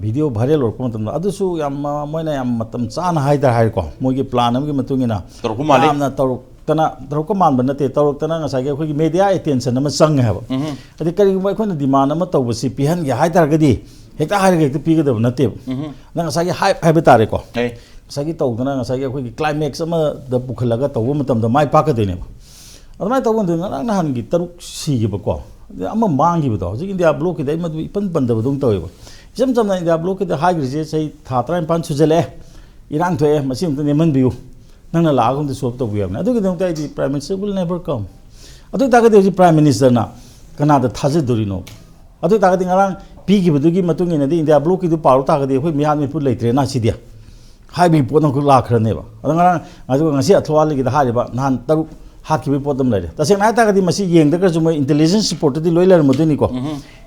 ꯚꯤꯗꯤꯑꯣ ꯚꯥꯏꯔꯦꯜ ꯑꯣꯏꯔꯛꯄ ꯃꯇꯝꯗ, ꯑꯗꯨꯁꯨ ꯌꯥꯝ ꯃ-, ꯃꯣꯏꯅ ꯌꯥꯝ ꯃꯇꯝ ꯆꯥꯅ ꯍꯥꯏꯇꯥꯔꯦ ꯍꯥꯏꯔꯦꯀꯣ, ꯃꯣꯏꯒꯤ ꯄ꯭ꯂꯥꯟ ꯑꯃꯒꯤ ꯃꯇꯨꯡ ꯏꯟꯅ ꯇꯧꯔꯛꯄ ꯃꯥꯜꯂꯤ꯫ ꯌꯥꯝꯅ ꯇꯧꯔꯛꯇꯅ, ꯇꯧꯔꯛꯄ ꯃꯥꯟꯕ ꯅꯠꯇꯦ, ꯇꯧꯔꯛꯇꯅ ꯉꯁꯥꯏꯒꯤ ꯑꯩꯈꯣꯏꯒꯤ ꯃꯦꯗꯤꯌꯥ ꯑꯦꯇꯦꯟꯁꯟ ꯑꯃ ꯆꯪꯉꯦ ꯍꯥꯏꯕ꯫ ꯎꯝ꯫ ꯑꯗꯩ ꯀꯔꯤꯒꯨꯝꯕ ꯑꯩꯈꯣꯏꯅ ꯗꯤꯃꯥꯟ ꯑꯃ ꯇꯧꯕꯁꯤ ꯄꯤꯍꯟꯒꯦ ꯍꯥꯏꯇꯥꯔꯒꯗꯤ, ꯍꯦꯛꯇ ꯍꯥꯏꯔꯒ ꯍꯦꯛꯇ ꯄꯤꯒꯗꯕ ꯅꯠꯇꯦꯕ꯫ ꯎꯝ꯫ ꯅꯪ ꯉꯁꯥꯏꯒꯤ ꯍꯥꯏꯞ ꯍꯥꯏꯕ ꯇꯥꯔꯦꯀꯣ, ꯑꯦ꯫ ꯉꯁꯥꯏꯒꯤ ꯇꯧꯗꯅ ꯉꯁꯥꯏꯒꯤ ꯑꯩꯈꯣꯏꯒꯤ ꯀ꯭ꯂꯥꯏꯃꯦꯛꯁ ꯑꯃꯗ ꯄꯨꯈꯠꯂꯒ ꯇꯧꯕ ꯃꯇꯝꯗ ꯃꯥꯏ ꯄꯥꯛꯀꯗꯣꯏꯅꯦꯕ꯫ ꯑꯗꯨꯃꯥꯏꯅ ꯇꯧꯕ ꯃꯇꯝꯗ ꯉꯔꯥꯡ ꯅꯍꯥꯟꯒꯤ ꯇꯔꯨꯛ ꯁꯤꯈꯤꯕꯀꯣ, ꯑꯗꯩ ꯑꯃ ꯃꯥꯡꯈꯤꯕꯗꯣ, ꯍꯧꯖꯤꯛ ꯏꯟꯗꯤꯌꯥ ꯕ꯭ꯂꯣꯛꯀꯤꯗꯤ ꯑꯩ ꯃꯗꯨ ꯏꯄꯟ ꯄꯟꯗꯕꯗꯧꯅ ꯇꯧꯋꯦꯕ꯫ ꯏꯆꯝ ꯆꯝꯅ ꯏꯟꯗꯤꯌꯥ ꯕ꯭ꯂꯣꯛꯀꯤꯗ ꯍꯥꯏꯈ꯭ꯔꯤꯁꯦ, ꯆꯍꯤ ꯊꯥ ꯇꯔꯥꯅꯤꯄꯥꯟ ꯁꯨꯖꯜꯂꯛꯑꯦ, ꯏꯔꯥꯡ ꯊꯣꯛꯑꯦ, ꯃꯁꯤ ꯑꯝꯇ ꯅꯦꯝꯍꯟꯕꯤꯌꯨ, ꯅꯪꯅ ꯂꯥꯛꯑꯒ ꯑꯝꯇ ꯁꯣꯜꯕ ꯇꯧꯕꯤꯌꯨ ꯍꯥꯏꯕꯅꯤ꯫ ꯑꯗꯨꯒꯤꯗꯃꯛꯇ ꯑꯩꯗꯤ Prime Minister will never come꯫ ꯑꯗꯨ ꯑꯣꯏꯇꯥꯔꯒꯗꯤ ꯍꯧꯖꯤꯛ Prime Ministerꯅ ꯀꯅꯥꯗ ꯊꯥꯖꯗꯣꯔꯤꯅꯣ? ꯑꯗꯨ ꯑꯣꯏꯇꯥꯔꯒꯗꯤ ꯉꯔꯥꯡ ꯄꯤꯈꯤꯕꯗꯨꯒꯤ ꯃꯇꯨꯡ ꯏꯟꯅꯗꯤ ꯏꯟꯗꯤꯌꯥ ꯕ꯭ꯂꯣꯛꯀꯤꯗꯨ ꯄꯥꯔꯨ ꯇꯥꯔꯒꯗꯤ ꯑꯩꯈꯣꯏ ꯃꯤꯍꯥꯠ ꯃꯤꯄꯨꯟ ꯂꯩꯇ꯭ꯔꯦꯅ ꯁꯤꯗꯤ ꯍꯥꯏꯕꯒꯤ ꯄꯣꯠ ꯑꯃꯈꯛ ꯂꯥꯛꯈ꯭ꯔꯅꯦꯕ꯫ ꯑꯗꯣ ꯉꯔꯥꯡ, ꯑꯗꯨꯒ ꯉꯁꯤ ꯑꯊꯋꯥꯂꯤꯒꯤꯗ ꯍꯥꯏꯔꯤꯕ ꯅꯍꯥꯟ ꯇꯔꯨꯛ ꯍꯥꯠꯈꯤꯕꯒꯤ ꯄꯣꯠ ꯑꯃ ꯂꯩꯔꯦ꯫ ꯇꯁꯦꯡꯅ ꯍꯥꯏꯇꯥꯔꯒꯗꯤ ꯃꯁꯤ ꯌꯦꯡꯗ꯭ꯔꯒꯁꯨ ꯃꯣꯏ ꯏꯟꯇꯦꯂꯤꯖꯦꯟꯁ ꯔꯤꯄꯣꯔꯠꯇꯗꯤ ꯂꯣꯏ ꯂꯩꯔꯝꯃꯗꯣꯏꯅꯤꯀꯣ꯫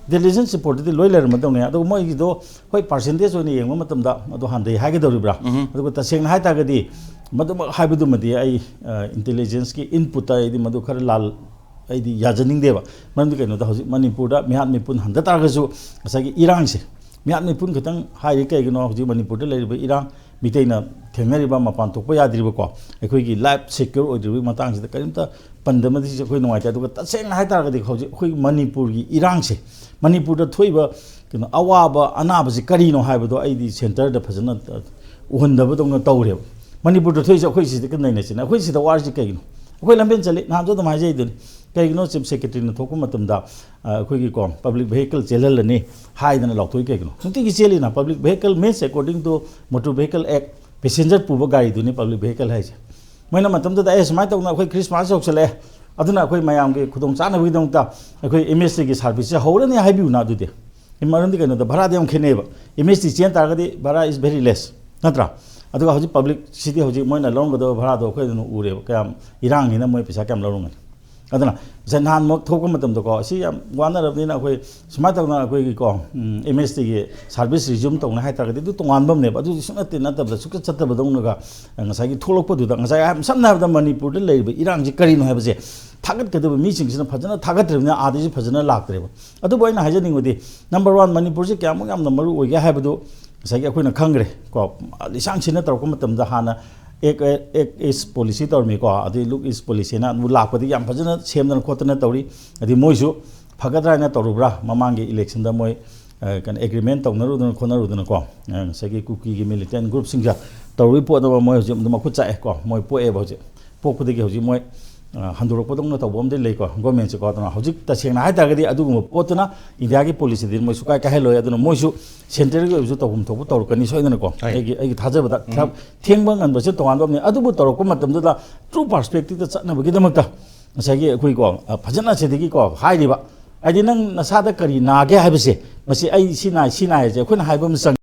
ꯏꯟꯇꯦꯂꯤꯖꯦꯟꯁ ꯔꯤꯄꯣꯔꯠꯇꯗꯤ ꯂꯣꯏ ꯂꯩꯔꯝꯃꯗꯧꯅꯦ꯫ ꯑꯗꯨꯒ ꯃꯣꯏꯒꯤꯗꯣ ꯍꯣꯏ, ꯄꯥꯔꯁꯦꯟꯇꯦꯖ ꯑꯣꯏꯅ ꯌꯦꯡꯕ ꯃꯇꯝꯗ ꯑꯗꯨ ꯍꯟꯊꯩ ꯍꯥꯏꯒꯗꯧꯔꯤꯕ꯭ꯔꯥ? ꯑꯗꯨꯒ ꯇꯁꯦꯡꯅ ꯍꯥꯏꯇꯥꯔꯒꯗꯤ ꯃꯗꯨꯃꯛ ꯍꯥꯏꯕꯗꯨꯃꯗꯤ ꯑꯩ, ꯑ, ꯏꯟꯇꯦꯂꯤꯖꯦꯟꯁꯀꯤ ꯏꯟꯄꯨꯠꯇ ꯑꯩꯗꯤ ꯃꯗꯨ ꯈꯔ ꯂꯥꯜ-, ꯑꯩꯗꯤ ꯌꯥꯖꯅꯤꯡꯗꯦꯕ꯫ ꯃꯔꯝꯗꯤ ꯀꯩꯅꯣꯗ, ꯍꯧꯖꯤꯛ ꯃꯅꯤꯄꯨꯔꯗ ꯃꯤꯍꯥꯠ ꯃꯤꯄꯨꯟ ꯍꯟꯊ ꯇꯥꯔꯒꯁꯨ ꯉꯁꯥꯏꯒꯤ ꯏꯔꯥꯡꯁꯦ, ꯃꯤꯍꯥꯠ ꯃꯤꯄꯨꯟ ꯈꯛꯇꯪ ꯍꯥꯏꯔꯤ ꯀꯩꯒꯤꯅꯣ, ꯍꯧꯖꯤꯛ ꯃꯅꯤꯄꯨꯔꯗ ꯂꯩꯔꯤꯕ ꯏꯔꯥꯡ, ꯃꯤꯇꯩꯅ ꯊꯦꯡꯅꯔꯤꯕ ꯃꯄꯥꯟ ꯊꯣꯛꯄ ꯌꯥꯗ꯭ꯔꯤꯕꯀꯣ, ꯑꯩꯈꯣꯏꯒꯤ ꯂꯥꯏꯐ ꯁꯦꯀ꯭ꯌꯣꯔ ꯑꯣꯏꯗ꯭ꯔꯤꯕꯒꯤ ꯃꯇꯥꯡꯁꯤꯗ ꯀꯔꯤꯝꯇ ꯄꯟꯗꯕꯗꯤ ꯑꯩꯈꯣꯏ ꯅꯨꯡꯉꯥꯏꯇꯦ꯫ ꯑꯗꯨꯒ ꯇꯁꯦꯡꯅ ꯍꯥꯏꯇꯥꯔꯒꯗꯤ ꯍꯧꯖꯤꯛ ꯑꯩꯈꯣꯏ ꯃꯅꯤꯄꯨꯔꯒꯤ ꯏꯔꯥꯡꯁꯦ, ꯃꯅꯤꯄꯨꯔꯗ ꯊꯣꯛꯏꯕ ꯀꯩꯅꯣ ꯑꯋꯥꯕ ꯑꯅꯥꯕꯁꯤ ꯀꯔꯤꯅꯣ ꯍꯥꯏꯕꯗꯣ ꯑꯩꯗꯤ ꯁꯦꯟꯇꯔꯗ ꯐꯖꯅ, ꯑ, ꯎꯍꯟꯗꯕꯗꯧꯅ ꯇꯧꯔꯦꯕ꯫ ꯃꯅꯤꯄꯨꯔꯗ ꯊꯣꯛꯏꯁꯦ ꯑꯩꯈꯣꯏ ꯁꯤꯗ ꯅꯩꯅꯁꯤꯅꯦ꯫ ꯑꯩꯈꯣꯏ ꯁꯤꯗ ꯋꯥꯔꯤꯁꯤ ꯀꯩꯒꯤꯅꯣ? ꯑꯩꯈꯣꯏ ꯂꯝꯕꯦꯟ ꯆꯠꯂꯤ, ꯅꯍꯥꯟꯁꯨ ꯑꯗꯨꯝ ꯍꯥꯏꯖꯩꯗꯨꯅꯤ꯫ ꯀꯩꯒꯤꯅꯣ ꯆꯤꯐ ꯁꯦꯀ꯭ꯔꯦꯇꯔꯤꯅ ꯊꯣꯛꯄ ꯃꯇꯝꯗ, ꯑ, ꯑꯩꯈꯣꯏꯒꯤꯀꯣ, ꯄꯕ꯭ꯂꯤꯛ ꯚꯦꯍꯤꯀꯜ ꯆꯦꯜꯍꯜꯂꯅꯤ ꯍꯥꯏꯗꯅ ꯂꯥꯎꯊꯣꯛꯏ ꯀꯩꯒꯤꯅꯣ? ꯅꯨꯡꯇꯤꯒꯤ ꯆꯦꯜꯂꯤꯅ, public vehicle means according to Motor Vehicle Act, passenger ꯄꯨꯕ ꯒꯥꯔꯤꯗꯨꯅꯤ ꯄꯕ꯭ꯂꯤꯛ ꯚꯦꯍꯤꯀꯜ ꯍꯥꯏꯁꯦ꯫ ꯃꯣꯏꯅ ꯃꯇꯝꯗꯨꯗ, "ꯑꯦ, ꯁꯨꯃꯥꯏꯅ ꯇꯧꯗꯅ ꯑꯩꯈꯣꯏ ꯈ꯭ꯔꯤꯁꯃꯥꯁ ꯌꯧꯁꯜꯂꯛꯑꯦ, ꯑꯗꯨꯅ ꯑꯩꯈꯣꯏ ꯃꯌꯥꯝꯒꯤ ꯈꯨꯗꯣꯡ ꯆꯥꯅꯕꯒꯤꯗꯃꯛꯇ ꯑꯩꯈꯣꯏ ꯑꯦꯝ ꯑꯦꯁ ꯇꯤꯒꯤ ꯁꯥꯔꯚꯤꯁꯁꯦ ꯍꯧꯔꯅꯤ" ꯍꯥꯏꯕꯤꯌꯨꯅ ꯑꯗꯨꯗꯤ꯫ ꯃꯔꯝꯗꯤ ꯀꯩꯅꯣꯗ, ꯚꯔꯥꯗꯤ ꯌꯥꯝ ꯈꯦꯠꯅꯩꯑꯕ꯫ ꯑꯦꯝ ꯑꯦꯁ ꯇꯤ ꯆꯦꯟ ꯇꯥꯔꯒꯗꯤ ꯚꯔꯥ is very less, ꯅꯠꯇ꯭ꯔꯥ? ꯑꯗꯨꯒ ꯍꯧꯖꯤꯛ ꯄꯕ꯭ꯂꯤꯛꯁꯤꯗꯤ ꯍꯧꯖꯤꯛ ꯃꯣꯏꯅ ꯂꯧꯔꯝꯒꯗꯕ ꯚꯔꯥꯗꯣ ꯑꯩꯈꯣꯏ ꯑꯗꯨꯝ ꯎꯔꯦꯕ, ꯀꯌꯥꯝ ꯏꯔꯥꯡꯅꯤꯅ ꯃꯣꯏ ꯄꯩꯁꯥ ꯀꯌꯥꯝ ꯂꯧꯔꯝꯒꯅꯤ꯫ ꯑꯗꯨꯅ ꯉꯁꯥꯏ ꯅꯍꯥꯟꯃꯨꯛ ꯊꯣꯛꯄ ꯃꯇꯝꯗꯀꯣ, ꯑꯁꯤ ꯌꯥꯝ ꯋꯥꯅꯔꯕꯅꯤꯅ ꯑꯩꯈꯣꯏ ꯁꯨꯃꯥꯏꯅ ꯇꯧꯗꯅ ꯑꯩꯈꯣꯏꯒꯤꯀꯣ, ꯎꯝ, ꯑꯦꯝ ꯑꯦꯁ ꯇꯤꯒꯤ ꯁꯥꯔꯚꯤꯁ ꯔꯤꯖ꯭ꯌꯨꯝ ꯇꯧꯅꯤ ꯍꯥꯏ ꯇꯥꯔꯒꯗꯤ ꯑꯗꯨ ꯇꯣꯉꯥꯟꯕ ꯑꯃꯅꯦꯕ꯫ ꯑꯗꯨꯗꯤ ꯁꯨꯡꯅꯠꯇꯦ ꯅꯠꯇꯕꯗ, ꯁꯨꯡꯆꯠ ꯆꯠꯇꯕꯗꯧꯅꯒ ꯉꯁꯥꯏꯒꯤ ꯊꯣꯛꯂꯛꯄꯗꯨꯗ, ꯉꯁꯥꯏ ꯌꯥꯝ ꯁꯝꯅ ꯍꯥꯏꯔꯕꯗ ꯃꯅꯤꯄꯨꯔꯗ ꯂꯩꯔꯤꯕ ꯏꯔꯥꯡꯁꯤ ꯀꯔꯤꯅꯣ ꯍꯥꯏꯕꯁꯦ ꯊꯥꯒꯠꯀꯗꯕ ꯃꯤꯁꯤꯡꯁꯤꯅ ꯐꯖꯅ ꯊꯥꯒꯠꯇ꯭ꯔꯕꯅꯤꯅ ꯑꯥꯗꯩꯁꯨ ꯐꯖꯅ ꯂꯥꯛꯇ꯭ꯔꯦꯕ꯫ ꯑꯗꯨꯕꯨ ꯑꯩꯅ ꯍꯥꯏꯖꯅꯤꯡꯕꯗꯤ, ꯅꯝꯕꯔ ꯋꯥꯟ, ꯃꯅꯤꯄꯨꯔꯁꯦ ꯀꯌꯥꯃꯨꯛ ꯌꯥꯝꯅ ꯃꯔꯨ ꯑꯣꯏꯒꯦ ꯍꯥꯏꯕꯗꯨ ꯉꯁꯥꯏꯒꯤ ꯑꯩꯈꯣꯏꯅ ꯈꯪꯈ꯭ꯔꯦ ꯀꯣ꯫ ꯂꯤꯁꯥꯡꯁꯤꯟꯅ ꯇꯧꯔꯛꯄ ꯃꯇꯝꯗ ꯍꯥꯟꯅ ꯑꯦꯛ ꯑꯦꯛ ꯏꯁ ꯄꯣꯂꯤꯁꯤ ꯇꯧꯔꯝꯃꯤꯀꯣ, ꯑꯗꯩ ꯂꯨꯛ ꯏꯁ ꯄꯣꯂꯤꯁꯤꯅ ꯑꯃꯨꯛ ꯂꯥꯛꯄꯗꯒꯤ ꯌꯥꯝ ꯐꯖꯅ ꯁꯦꯝꯗꯅ ꯈꯣꯠꯇꯅ ꯇꯧꯔꯤ꯫ ꯑꯗꯩ ꯃꯣꯏꯁꯨ ꯐꯒꯗ꯭ꯔꯥ ꯍꯥꯏꯅ ꯇꯧꯔꯨꯕ꯭ꯔꯥ? ꯃꯃꯥꯡꯒꯤ ꯏꯂꯦꯛꯁꯟꯗ ꯃꯣꯏ, ꯑ, ꯀꯩꯅꯣ, ꯑꯦꯒ꯭ꯔꯤꯃꯦꯟ ꯇꯧꯅꯔꯨꯗꯅ ꯈꯣꯠꯅꯔꯨꯗꯅꯀꯣ, ꯑ, ꯉꯁꯥꯏꯒꯤ ꯀꯨꯀꯤꯒꯤ ꯃꯤꯂꯤꯇꯦꯟ ꯒ꯭ꯔꯨꯞꯁꯤꯡꯁꯦ ꯇꯧꯔꯨꯕꯒꯤ ꯄꯣꯠ ꯑꯃ ꯃꯣꯏ ꯍꯧꯖꯤꯛ ꯑꯗꯨꯝ ꯃꯈꯨꯠ ꯆꯥꯛꯑꯦꯀꯣ꯫ ꯃꯣꯏ ꯄꯣꯛꯑꯦꯕ ꯍꯧꯖꯤꯛ꯫ ꯄꯣꯛꯄꯗꯒꯤ ꯍꯧꯖꯤꯛ ꯃꯣꯏ, ꯑ, ꯍꯟꯗꯣꯔꯛꯄꯗꯧꯅ ꯇꯧꯕ ꯑꯃꯗꯤ ꯂꯩꯀꯣ, ꯒꯣꯔꯃꯦꯟꯁꯦꯀꯣ꯫ ꯑꯗꯨꯅ ꯍꯧꯖꯤꯛ ꯇꯁꯦꯡꯅ ꯍꯥꯏ ꯇꯥꯔꯒꯗꯤ ꯑꯗꯨꯒꯨꯝꯕ ꯄꯣꯠꯇꯨꯅ ꯏꯟꯗꯤꯌꯥꯒꯤ ꯄꯣꯂꯤꯁꯤꯗꯤ ꯃꯣꯏ ꯁꯨꯀꯥꯏ ꯀꯥꯏꯍꯜꯂꯣꯏ꯫ ꯑꯗꯨꯅ ꯃꯣꯏꯁꯨ ꯁꯦꯟꯇ꯭ꯔꯦꯜꯒꯤ ꯑꯣꯏꯕꯁꯨ ꯇꯧꯐꯝ ꯊꯣꯛꯄ ꯇꯧꯔꯛꯀꯅꯤ ꯁꯣꯏꯗꯅꯀꯣ꯫ ꯍꯣꯏ꯫ ꯑꯩꯒꯤ, ꯑꯩꯒꯤ ꯊꯥꯖꯕꯗ ꯎꯝ꯫ ꯊꯦꯡꯕ ꯉꯟꯕꯁꯦ ꯇꯣꯉꯥꯟꯕ ꯑꯃꯅꯤ꯫ ꯑꯗꯨꯕꯨ ꯇꯧꯔꯛꯄ ꯃꯇꯝꯗꯨꯗ ꯇ꯭ꯔꯨ ꯄꯥꯔꯁꯄꯦꯛꯇꯤꯞꯇ ꯆꯠꯅꯕꯒꯤꯗꯃꯛꯇ ꯉꯁꯥꯏꯒꯤ ꯑꯩꯈꯣꯏꯀꯣ, ꯑ, ꯐꯖꯅ ꯁꯤꯗꯒꯤꯀꯣ ꯍꯥꯏꯔꯤꯕ, ꯍꯥꯏꯗꯤ ꯅꯪ ꯅꯁꯥꯗ ꯀꯔꯤ ꯅꯥꯒꯦ ꯍꯥꯏꯕꯁꯦ, ꯃꯁꯤ ꯑꯩ ꯁꯤ ꯅꯥꯏ, ꯁꯤ ꯅꯥꯏ ꯍꯥꯏꯁꯦ ꯑꯩꯈꯣꯏꯅ ꯍꯥꯏꯕ ꯑꯃ ꯆꯪꯉꯤ꯫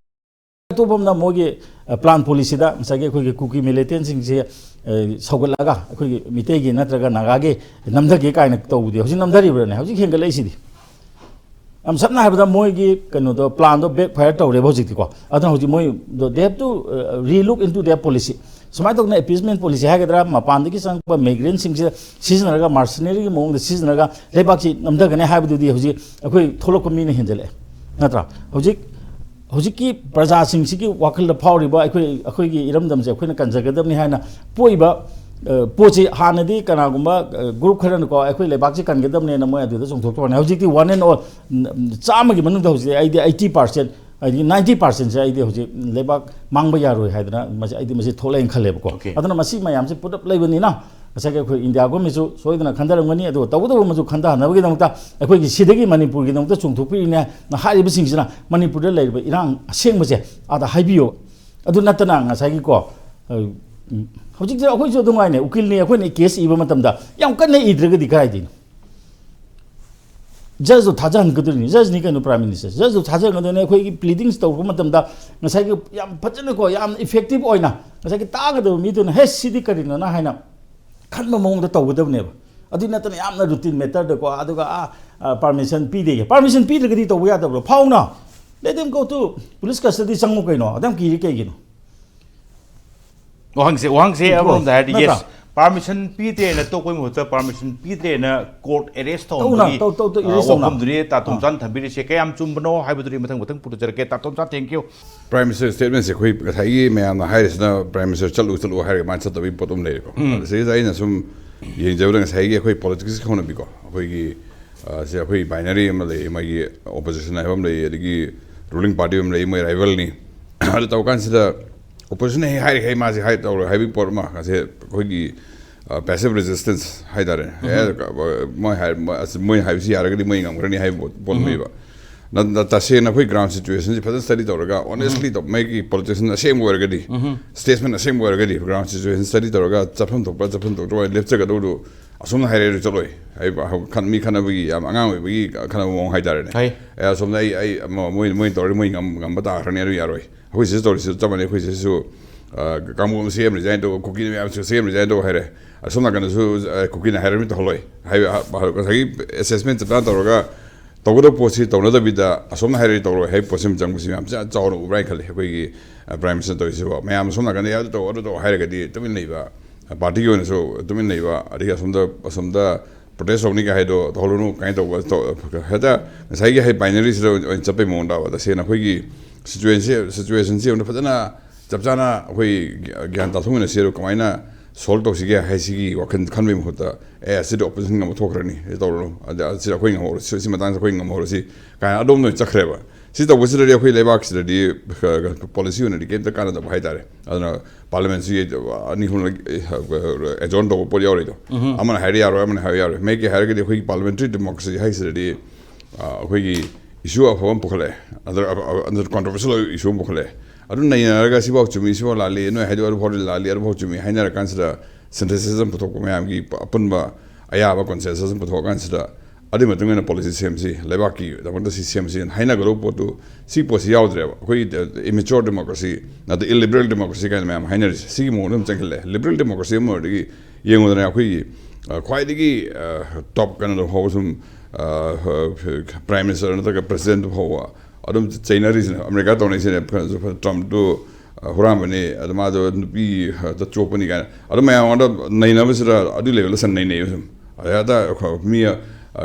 ꯑꯇꯣꯞꯄ ꯑꯃꯅ ꯃꯣꯏꯒꯤ, ꯑ, ꯄ꯭ꯂꯥꯟ ꯄꯣꯂꯤꯁꯤꯗ ꯉꯁꯥꯏꯒꯤ ꯑꯩꯈꯣꯏꯒꯤ ꯀꯨꯀꯤ ꯃꯤꯂꯤꯇꯦꯟꯁꯤꯡꯁꯦ, ꯑ, ꯁꯧꯒꯠꯂꯛꯑꯒ ꯑꯩꯈꯣꯏꯒꯤ ꯃꯤꯇꯩꯒꯤ ꯅꯠꯇ꯭ꯔꯒ ꯅꯥꯒꯥꯒꯤ ꯅꯝꯊꯒꯦ ꯀꯥꯏꯅ ꯇꯧꯕꯗꯤ ꯍꯧꯖꯤꯛ ꯅꯝꯊꯔꯤꯕ꯭ꯔꯥꯅꯦ? ꯍꯧꯖꯤꯛ ꯍꯦꯟꯒꯠꯂꯛꯏꯁꯤꯗꯤ꯫ ꯌꯥꯝ ꯁꯝꯅ ꯍꯥꯏꯔꯕꯗ ꯃꯣꯏꯒꯤ ꯀꯩꯅꯣꯗꯣ, ꯄ꯭ꯂꯥꯟꯗꯣ ꯕꯦꯛ ꯐꯥꯌꯔ ꯇꯧꯔꯦꯕ ꯍꯧꯖꯤꯛꯇꯤꯀꯣ꯫ ꯑꯗꯨꯅ ꯍꯧꯖꯤꯛ ꯃꯣꯏ, they have to, uh, relook into their policy꯫ ꯁꯨꯃꯥꯏꯅ ꯇꯧꯗꯅ ꯑꯦꯄꯤꯁꯃꯦꯟ ꯄꯣꯂꯤꯁꯤ ꯍꯥꯏꯒꯗ꯭ꯔꯥ, ꯃꯄꯥꯟꯗꯒꯤ ꯆꯪꯉꯛꯄ ꯃꯥꯏꯒ꯭ꯔꯦꯟꯁꯤꯡꯁꯦ ꯁꯤꯖꯤꯟꯅꯔꯒ, ꯃꯥꯔꯁꯅꯦꯔꯤꯒꯤ ꯃꯑꯣꯡꯗ ꯁꯤꯖꯤꯟꯅꯔꯒ ꯂꯩꯕꯥꯛꯁꯤ ꯅꯝꯊꯒꯅꯤ ꯍꯥꯏꯕꯗꯨꯗꯤ ꯍꯧꯖꯤꯛ ꯑꯩꯈꯣꯏ ꯊꯣꯛꯂꯛꯄ ꯃꯤꯅ ꯍꯦꯟꯖꯜꯂꯛꯑꯦ, ꯅꯠꯇ꯭ꯔꯥ? ꯍꯧꯖꯤꯛ, ꯍꯧꯖꯤꯛꯀꯤ ꯄ꯭ꯔꯖꯥꯁꯤꯡꯁꯤꯒꯤ ꯋꯥꯈꯜꯗ ꯐꯥꯎꯔꯤꯕ ꯑꯩꯈꯣꯏ, ꯑꯩꯈꯣꯏꯒꯤ ꯏꯔꯝꯗꯝꯁꯦ ꯑꯩꯈꯣꯏꯅ ꯀꯟꯖꯒꯗꯕꯅꯤ ꯍꯥꯏꯅ ꯄꯣꯛꯏꯕ, ꯑ, ꯄꯣꯠꯁꯤ ꯍꯥꯟꯅꯗꯤ ꯀꯅꯥꯒꯨꯝꯕ, ꯑ, ꯒ꯭ꯔꯨꯞ ꯈꯔꯅꯀꯣ, "ꯑꯩꯈꯣꯏ ꯂꯩꯕꯥꯛꯁꯤ ꯀꯟꯒꯗꯕꯅꯦꯅ" ꯃꯣꯏ ꯑꯗꯨꯗ ꯆꯣꯡꯊꯣꯛꯇꯧꯔꯅꯤ꯫ ꯍꯧꯖꯤꯛꯇꯤ one and all, ꯆꯥꯝꯃꯒꯤ ꯃꯅꯨꯡꯗ ꯍꯧꯖꯤꯛ ꯑꯩꯗꯤ eighty percent, ꯑꯩꯗꯤ ninety percentꯁꯦ ꯑꯩꯗꯤ ꯍꯧꯖꯤꯛ ꯂꯩꯕꯥꯛ ꯃꯥꯡꯕ ꯌꯥꯔꯣꯏ ꯍꯥꯏꯗꯅ ꯃꯁꯤ, ꯑꯩꯗꯤ ꯃꯁꯤ ꯊꯣꯛꯂꯛꯑꯦꯅ ꯈꯜꯂꯦꯕꯀꯣ꯫ Okay꯫ ꯑꯗꯨꯅ ꯃꯁꯤ ꯃꯌꯥꯝꯁꯦ ꯄꯨꯂꯞ ꯂꯩꯕꯅꯤꯅ ꯉꯁꯥꯏꯒꯤ ꯑꯩꯈꯣꯏ ꯏꯟꯗꯤꯌꯥ ꯒꯣꯔꯃꯦꯟꯁꯨ ꯁꯣꯏꯗꯅ ꯈꯟꯊꯔꯝꯒꯅꯤ꯫ ꯑꯗꯨꯒ ꯇꯧꯕꯇꯕꯨ ꯃꯁꯨ ꯈꯟꯊꯍꯟꯅꯕꯒꯤꯗꯃꯛꯇ ꯑꯩꯈꯣꯏꯒꯤ ꯁꯤꯗꯒꯤ ꯃꯅꯤꯄꯨꯔꯒꯤꯗꯃꯛꯇ ꯆꯣꯡꯊꯣꯛꯄꯤꯔꯤꯅꯦ ꯍꯥꯏꯔꯤꯕꯁꯤꯡꯁꯤꯅ ꯃꯅꯤꯄꯨꯔꯗ ꯂꯩꯔꯤꯕ ꯏꯔꯥꯡ ꯑꯁꯦꯡꯕꯁꯦ ꯑꯥꯗ ꯍꯥꯏꯕꯤꯌꯣ꯫ ꯑꯗꯨ ꯅꯠꯇꯅ ꯉꯁꯥꯏꯒꯤꯀꯣ, ꯑ, ꯎꯝ, ꯍꯧꯖꯤꯛꯁꯦ ꯑꯩꯈꯣꯏꯁꯨ ꯑꯗꯨꯝ ꯉꯥꯏꯅꯦ, ꯎꯀꯤꯜꯅꯤ, ꯑꯩꯈꯣꯏꯅ ꯀꯦꯁ ꯏꯕ ꯃꯇꯝꯗ ꯌꯥꯝ ꯀꯟꯅ ꯏꯗ꯭ꯔꯒꯗꯤ ꯀꯗꯥꯏꯗꯩꯅꯣ? ꯖꯖꯇꯣ ꯊꯥꯖꯍꯟꯒꯗꯣꯏꯅꯤ, ꯖꯖꯅꯤ ꯀꯩꯅꯣ ꯄ꯭ꯔꯥꯏꯝ ꯃꯤꯅꯤꯁꯇꯔ, ꯖꯖꯇꯣ ꯊꯥꯖꯍꯟꯒꯗꯣꯏꯅꯤ꯫ ꯑꯩꯈꯣꯏꯒꯤ ꯄ꯭ꯂꯤꯗꯤꯡꯁ ꯇꯧꯔꯛꯄ ꯃꯇꯝꯗ ꯉꯁꯥꯏꯒꯤ ꯌꯥꯝ ꯐꯖꯅꯀꯣ, ꯌꯥꯝ ꯏꯐꯦꯛꯇꯤꯞ ꯑꯣꯏꯅ ꯉꯁꯥꯏꯒꯤ ꯇꯥꯒꯗꯕ ꯃꯤꯗꯨꯅ, "ꯍꯦ, ꯁꯤꯗꯤ ꯀꯔꯤꯅꯣꯅ?" ꯍꯥꯏꯅ ꯈꯟꯕ ꯃꯑꯣꯡꯗ ꯇꯧꯒꯗꯕꯅꯦꯕ꯫ ꯑꯗꯨ ꯅꯠꯇꯅ ꯌꯥꯝꯅ ꯔꯨꯇꯤꯟ ꯃꯦꯇꯔꯗꯀꯣ, ꯑꯗꯨꯒ, ꯑ, ꯑ, ꯄꯥꯔꯃꯤꯁꯟ ꯄꯤꯗꯦ, ꯄꯥꯔꯃꯤꯁꯟ ꯄꯤꯗ꯭ꯔꯒꯗꯤ ꯇꯧꯕ ꯌꯥꯗꯕ꯭ꯔꯣ? ꯐꯥꯎꯅ, let them go to police custody ꯆꯪꯉꯨ ꯀꯩꯅꯣ, ꯑꯗꯨꯝ ꯀꯤꯔꯤ ꯀꯩꯒꯤꯅꯣ? ꯋꯥꯍꯪꯁꯦ, ꯋꯥꯍꯪꯁꯦ ꯀꯣ, ꯑꯃꯔꯣꯝꯗ ꯍꯥꯏꯔꯗꯤ, ꯅꯠꯇ꯭ꯔꯥ? Yes, ꯄꯥꯔꯃꯤꯁꯟ ꯄꯤꯗ꯭ꯔꯦꯅ ꯇꯣꯛꯄꯒꯤ ꯃꯍꯨꯠꯇ ꯄꯥꯔꯃꯤꯁꯟ ꯄꯤꯗ꯭ꯔꯦꯅ ꯀꯣꯔꯠ ꯑꯦꯔꯦꯁ ꯇꯧꯍꯟꯕꯒꯤ ꯋꯥꯐꯝꯗꯨꯅꯤ ꯇꯥ ꯇꯣꯝꯆꯥꯟ ꯊꯝꯕꯤꯔꯤꯁꯦ꯫ ꯀꯌꯥꯝ ꯆꯨꯝꯕꯅꯣ ꯍꯥꯏꯕꯗꯨꯗꯤ ꯃꯊꯪ ꯃꯊꯪ ꯄꯨꯊꯣꯛꯆꯔꯛꯀꯦ꯫ ꯇꯥ ꯇꯣꯝꯆꯥꯟ, thank you꯫ Prime Minister statementꯁꯦ ꯑꯩꯈꯣꯏ ꯉꯁꯥꯏꯒꯤ ꯃꯌꯥꯝꯅ ꯍꯥꯏꯔꯤꯁꯤꯅ Prime Minister ꯆꯠꯂꯨ ꯆꯠꯂꯨ ꯍꯥꯏꯔꯒ ꯃꯥꯅ ꯆꯠꯇꯕꯒꯤ ꯄꯣꯠ ꯑꯃ ꯂꯩꯔꯦꯀꯣ꯫ ꯎꯝ꯫ ꯑꯗ ꯁꯤꯗꯩꯁꯤꯗ ꯑꯩꯅ ꯁꯨꯝ ꯌꯦꯡꯖꯕꯗ ꯉꯁꯥꯏꯒꯤ ꯑꯩꯈꯣꯏ politicsꯀꯤ ꯍꯧꯅꯕꯤꯀꯣ, ꯑꯩꯈꯣꯏꯒꯤ, ꯑ, ꯁꯤ ꯑꯩꯈꯣꯏ binary ꯑꯃ ꯂꯩ, ꯃꯥꯒꯤ opposition ꯍꯥꯏꯕ ꯑꯃ ꯂꯩ, ꯑꯗꯒꯤ ruling party ꯑꯃ ꯂꯩ, ꯃꯣꯏ rivalꯅꯤ꯫ ꯑꯗꯨ ꯇꯧꯔꯀꯥꯟꯁꯤꯗ opposition ꯍꯦꯛ ꯍꯥꯏꯔꯦ, "ꯍꯦ, ꯃꯥꯁꯦ ꯍꯥꯏ ꯇꯧꯔꯣꯏ" ꯍꯥꯏꯕꯒꯤ ꯄꯣꯠ ꯑꯃ ꯉꯁꯤ ꯑꯩꯈꯣꯏꯒꯤ, ꯑ, passive resistance ꯍꯥꯏꯇꯥꯔꯦ꯫ ꯎꯝ꯫ ꯑꯦ, ꯃꯣꯏ ꯍꯥꯏ-, ꯃꯣꯏ ꯍꯥꯏꯕꯁꯤ ꯌꯥꯔꯒꯗꯤ ꯃꯣꯏ ꯉꯝꯈ꯭ꯔꯅꯤ ꯍꯥꯏꯕ ꯄꯣꯠ, ꯄꯣꯠ ꯎꯝ꯫ ꯑꯃꯅꯦꯕ꯫ ꯅ-, ꯅ-, ꯇꯁꯦꯡꯅ ꯑꯩꯈꯣꯏ ground situationꯁꯤ ꯐꯖꯅ study ꯇꯧꯔꯒ, honestly ꯇꯧ-, ꯃꯣꯏꯒꯤ politician ꯑꯁꯦꯡꯕ ꯑꯣꯏꯔꯒꯗꯤ, ꯎꯝ꯫ Statesman ꯑꯁꯦꯡꯕ ꯑꯣꯏꯔꯒꯗꯤ, ground situation study ꯇꯧꯔꯒ ꯆꯠꯐꯝ ꯊꯣꯛꯄ, ꯆꯠꯐꯝ ꯊꯣꯛꯇꯕ ꯂꯦꯞꯆꯒꯗꯧꯗꯨ ꯑꯁꯣꯝꯅ ꯍꯥꯏꯔꯦ ꯆꯠꯂꯣꯏ꯫ ꯍꯥꯏꯕ, ꯈꯟ-, ꯃꯤ ꯈꯠꯅꯕꯒꯤ ꯌꯥꯝ ꯑꯉꯥꯡ ꯑꯣꯏꯕꯒꯤ ꯈꯠꯅꯕ ꯃꯑꯣꯡ ꯍꯥꯏꯇꯥꯔꯦꯅꯦ꯫ ꯍꯩ꯫ ꯑꯦ, ꯑꯁꯣꯝꯗ ꯑꯩ, ꯑꯩ, ꯃꯣꯏ, ꯃꯣꯏ ꯇꯧꯔꯗꯤ ꯃꯣꯏ ꯉꯝ-, ꯉꯝꯕ ꯇꯥꯈ꯭ꯔꯅꯤ, ꯑꯗꯨ ꯌꯥꯔꯣꯏ꯫ ꯑꯩꯈꯣꯏ ꯁꯤꯗ ꯇꯧꯔꯤꯁꯤꯁꯨ ꯆꯞ ꯃꯥꯟꯅꯩ꯫ ꯑꯩꯈꯣꯏ ꯁꯤꯗꯁꯨ, ꯑ, ꯀꯥꯡꯕꯨ ꯑꯃ ꯁꯦꯝ resign ꯇꯧ, ꯀꯨꯀꯤ ꯃꯌꯥꯝꯁꯨ ꯁꯦꯝ resign ꯇꯧ ꯍꯥꯏꯔꯦ꯫ ꯑꯁꯣꯝ ꯅꯥꯀꯟꯗꯁꯨ, ꯑ, ꯀꯨꯀꯤꯅ ꯍꯥꯏꯔꯝꯃꯤ ꯇꯧꯍꯜꯂꯣꯏ꯫ ꯍꯥꯏꯕ, ꯑ, ꯉꯁꯥꯏꯒꯤ assessment ꯆꯞ ꯆꯥꯅ ꯇꯧꯔꯒ ꯇꯧꯒꯗꯕ ꯄꯣꯠꯁꯤ ꯇꯧꯅꯗꯕꯤꯗ ꯑꯁꯣꯝꯅ ꯍꯥꯏꯔꯛꯏ ꯇꯧꯔꯣꯏ ꯍꯥꯏꯕ ꯄꯣꯠꯁꯤ ꯑꯃ ꯆꯪꯕꯁꯤ ꯌꯥꯝ ꯆ-, ꯆꯥꯎꯅ ꯎꯕ꯭ꯔꯥ ꯍꯥꯏꯅ ꯈꯜꯂꯤ꯫ ꯑꯩꯈꯣꯏꯒꯤ, ꯑ, Prime Minister ꯇꯧꯔꯤꯁꯤꯕꯣ, ꯃꯌꯥꯝ ꯑꯁꯣꯝ ꯅꯥꯀꯟꯗ ꯑꯗꯨ ꯇꯧ, ꯑꯗꯨ ꯇꯧ ꯍꯥꯏꯔꯒꯗꯤ ꯇꯨꯃꯤꯟ ꯂꯩꯕ, ꯑ, partyꯒꯤ ꯑꯣꯏꯅꯁꯨ ꯇꯨꯃꯤꯟ ꯂꯩꯕ, ꯑꯗꯒꯤ ꯑꯁꯣꯝꯗ, ꯑꯁꯣꯝꯗ protest ꯇꯧꯅꯤ ꯀꯥꯏ ꯍꯥꯏꯗꯣ ꯇꯧꯍꯜꯂꯨꯅꯨ ꯀꯥꯏꯅ ꯇꯧꯕ ꯇꯧ-, ꯍꯦꯛꯇ ꯉꯁꯥꯏꯒꯤ ꯍꯥꯏ binaryꯁꯤꯗ ꯑꯣꯏꯅ ꯆꯠꯄꯩ ꯃꯑꯣꯡꯗ ꯇꯁꯦꯡꯅ ꯑꯩꯈꯣꯏꯒꯤ situationꯁꯤ, situationꯁꯤ ꯑꯃꯨꯛ ꯐꯖꯅ ꯆꯞ ꯆꯥꯅ ꯑꯩꯈꯣꯏ ꯒ꯭ꯌꯥꯟ ꯇꯥꯊꯣꯛꯃꯤꯟꯅꯁꯤ, ꯑꯗꯨ ꯀꯃꯥꯏꯅ solve ꯇꯧꯁꯤꯒꯦ ꯍꯥꯏꯁꯤꯒꯤ ꯋꯥꯈꯜ ꯈꯟꯕꯒꯤ ꯃꯍꯨꯠꯇ, "ꯑꯦ, ꯑꯁꯤꯗꯤ opposition ꯉꯝꯕ ꯊꯣꯛꯈ꯭ꯔꯅꯤ, ꯑꯁꯤ ꯇꯧꯔꯨꯔꯣ, ꯑꯗ ꯑꯁꯤꯗ ꯑꯩꯈꯣꯏ ꯉꯝꯍꯧꯔꯁꯤ, ꯁꯤ ꯃꯇꯥꯡꯁꯤꯗ ꯑꯩꯈꯣꯏ ꯉꯝꯍꯧꯔꯁꯤ" ꯀꯥꯏꯅ ꯑꯗꯣꯝꯗ ꯑꯣꯏꯅ ꯆꯠꯈ꯭ꯔꯦꯕ꯫ ꯁꯤ ꯇꯧꯕꯁꯤꯗꯗꯤ ꯑꯩꯈꯣꯏ ꯂꯩꯕꯥꯛꯁꯤꯗꯗꯤ, ꯑ, policy ꯑꯣꯏꯅꯗꯤ ꯀꯩꯝꯇ ꯀꯥꯟꯅꯗꯕ ꯍꯥꯏꯇꯥꯔꯦ꯫ ꯑꯗꯨꯅ parliamentꯁꯤ ꯑꯅꯤ ꯑꯍꯨꯝꯂꯛ, ꯑ, adjourn ꯇꯧꯕ ꯄꯣꯠ ꯌꯥꯎꯔꯤꯗꯣ꯫ ꯎꯝ꯫ ꯑꯃꯅ ꯍꯥꯏꯔꯦ ꯌꯥꯔꯣꯏ, ꯑꯃꯅ ꯍꯥꯏꯔꯦ ꯌꯥꯔꯣꯏ꯫ ꯃꯌꯦꯛꯀꯤ ꯍꯥꯏꯔꯒꯗꯤ ꯑꯩꯈꯣꯏꯒꯤ parliamentary democracy ꯍꯥꯏꯁꯤꯗꯗꯤ, ꯑ, ꯑꯩꯈꯣꯏꯒꯤ issue ꯑꯐꯕ ꯑꯃ ꯄꯨꯈꯠꯂꯛꯑꯦ, ꯑꯗ, ꯑ, ꯑ, ꯑꯗ controversial ꯑꯣꯏꯕ issue ꯑꯃ ꯄꯨꯈꯠꯂꯛꯑꯦ꯫ ꯑꯗꯨ ꯅꯩꯅꯔꯒ ꯁꯤꯐꯥꯎ ꯆꯨꯝꯃꯤ, ꯁꯤꯐꯥꯎ ꯂꯥꯜꯂꯤ, ꯅꯣꯏ ꯍꯥꯏꯗꯣ ꯑꯗꯨꯐꯥꯎꯗꯤ ꯂꯥꯜꯂꯤ, ꯑꯗꯨꯐꯥꯎ ꯆꯨꯝꯃꯤ ꯍꯥꯏꯅꯔ ꯀꯥꯟꯁꯤꯗ synthesis ꯑꯃ ꯄꯨꯊꯣꯛꯄ, ꯃꯌꯥꯝꯒꯤ ꯑꯄꯨꯟꯕ ꯑꯌꯥꯕ consensus ꯑꯃ ꯄꯨꯊꯣꯛꯑ ꯀꯥꯟꯁꯤꯗ ꯑꯗꯨꯒꯤ ꯃꯇꯨꯡ ꯏꯟꯅ policy ꯁꯦꯝꯁꯤ, ꯂꯩꯕꯥꯛꯀꯤꯗꯃꯛꯇ ꯁꯤ ꯁꯦꯝꯁꯤ ꯍꯥꯏꯅꯒꯗꯧꯕ ꯄꯣꯠꯇꯨ, ꯁꯤ ꯄꯣꯠꯁꯤ ꯌꯥꯎꯗ꯭ꯔꯦꯕ꯫ ꯑꯩꯈꯣꯏꯒꯤ immature democracy, ꯅꯠꯇ꯭ꯔ illiberal democracy ꯀꯥꯏꯅ ꯃꯌꯥꯝ ꯍꯥꯏꯅꯔꯤꯁꯦ, ꯁꯤꯒꯤ ꯃꯑꯣꯡꯗ ꯑꯗꯨꯝ ꯆꯪꯁꯤꯜꯂꯛꯑꯦ꯫ Liberal democracy ꯑꯃ ꯑꯣꯏꯔꯗꯤ ꯌꯦꯡꯉꯨꯗꯅ, ꯑꯩꯈꯣꯏꯒꯤ, ꯑ, ꯈ꯭ꯋꯥꯏꯗꯒꯤ, ꯑ, top ꯀꯩꯅꯣꯗ ꯐꯥꯎꯕ ꯁꯨꯝ, ꯑ, Prime Minister ꯅꯠꯇ꯭ꯔꯒ President ꯐꯥꯎꯕ ꯑꯗꯨꯝ ꯆꯩꯅꯔꯤꯁꯤꯅ, ꯑꯃꯦꯔꯤꯀꯥ ꯇꯧꯅꯔꯤꯁꯤꯅ, ꯀꯩꯅꯣꯁꯨ, Trumpꯇꯨ, ꯍꯨꯔꯥꯟꯕꯅꯤ, ꯑꯗ ꯃꯥꯗꯣ ꯅꯨꯄꯤ ꯈꯛꯇ ꯆꯣꯞꯄꯅꯤ ꯀꯥꯏꯅ ꯑꯗꯨꯝ ꯃꯌꯥꯝ ꯃꯉꯣꯟꯗ ꯅꯩꯅꯕꯁꯤꯗ ꯑꯗꯨ ꯂꯩꯕ ꯂꯁꯟ ꯅꯩꯅꯩꯕ ꯁꯨꯝ꯫ ꯑꯗ ꯍꯦꯛꯇ ꯑꯩꯈꯣꯏ ꯃꯤ, ꯑ,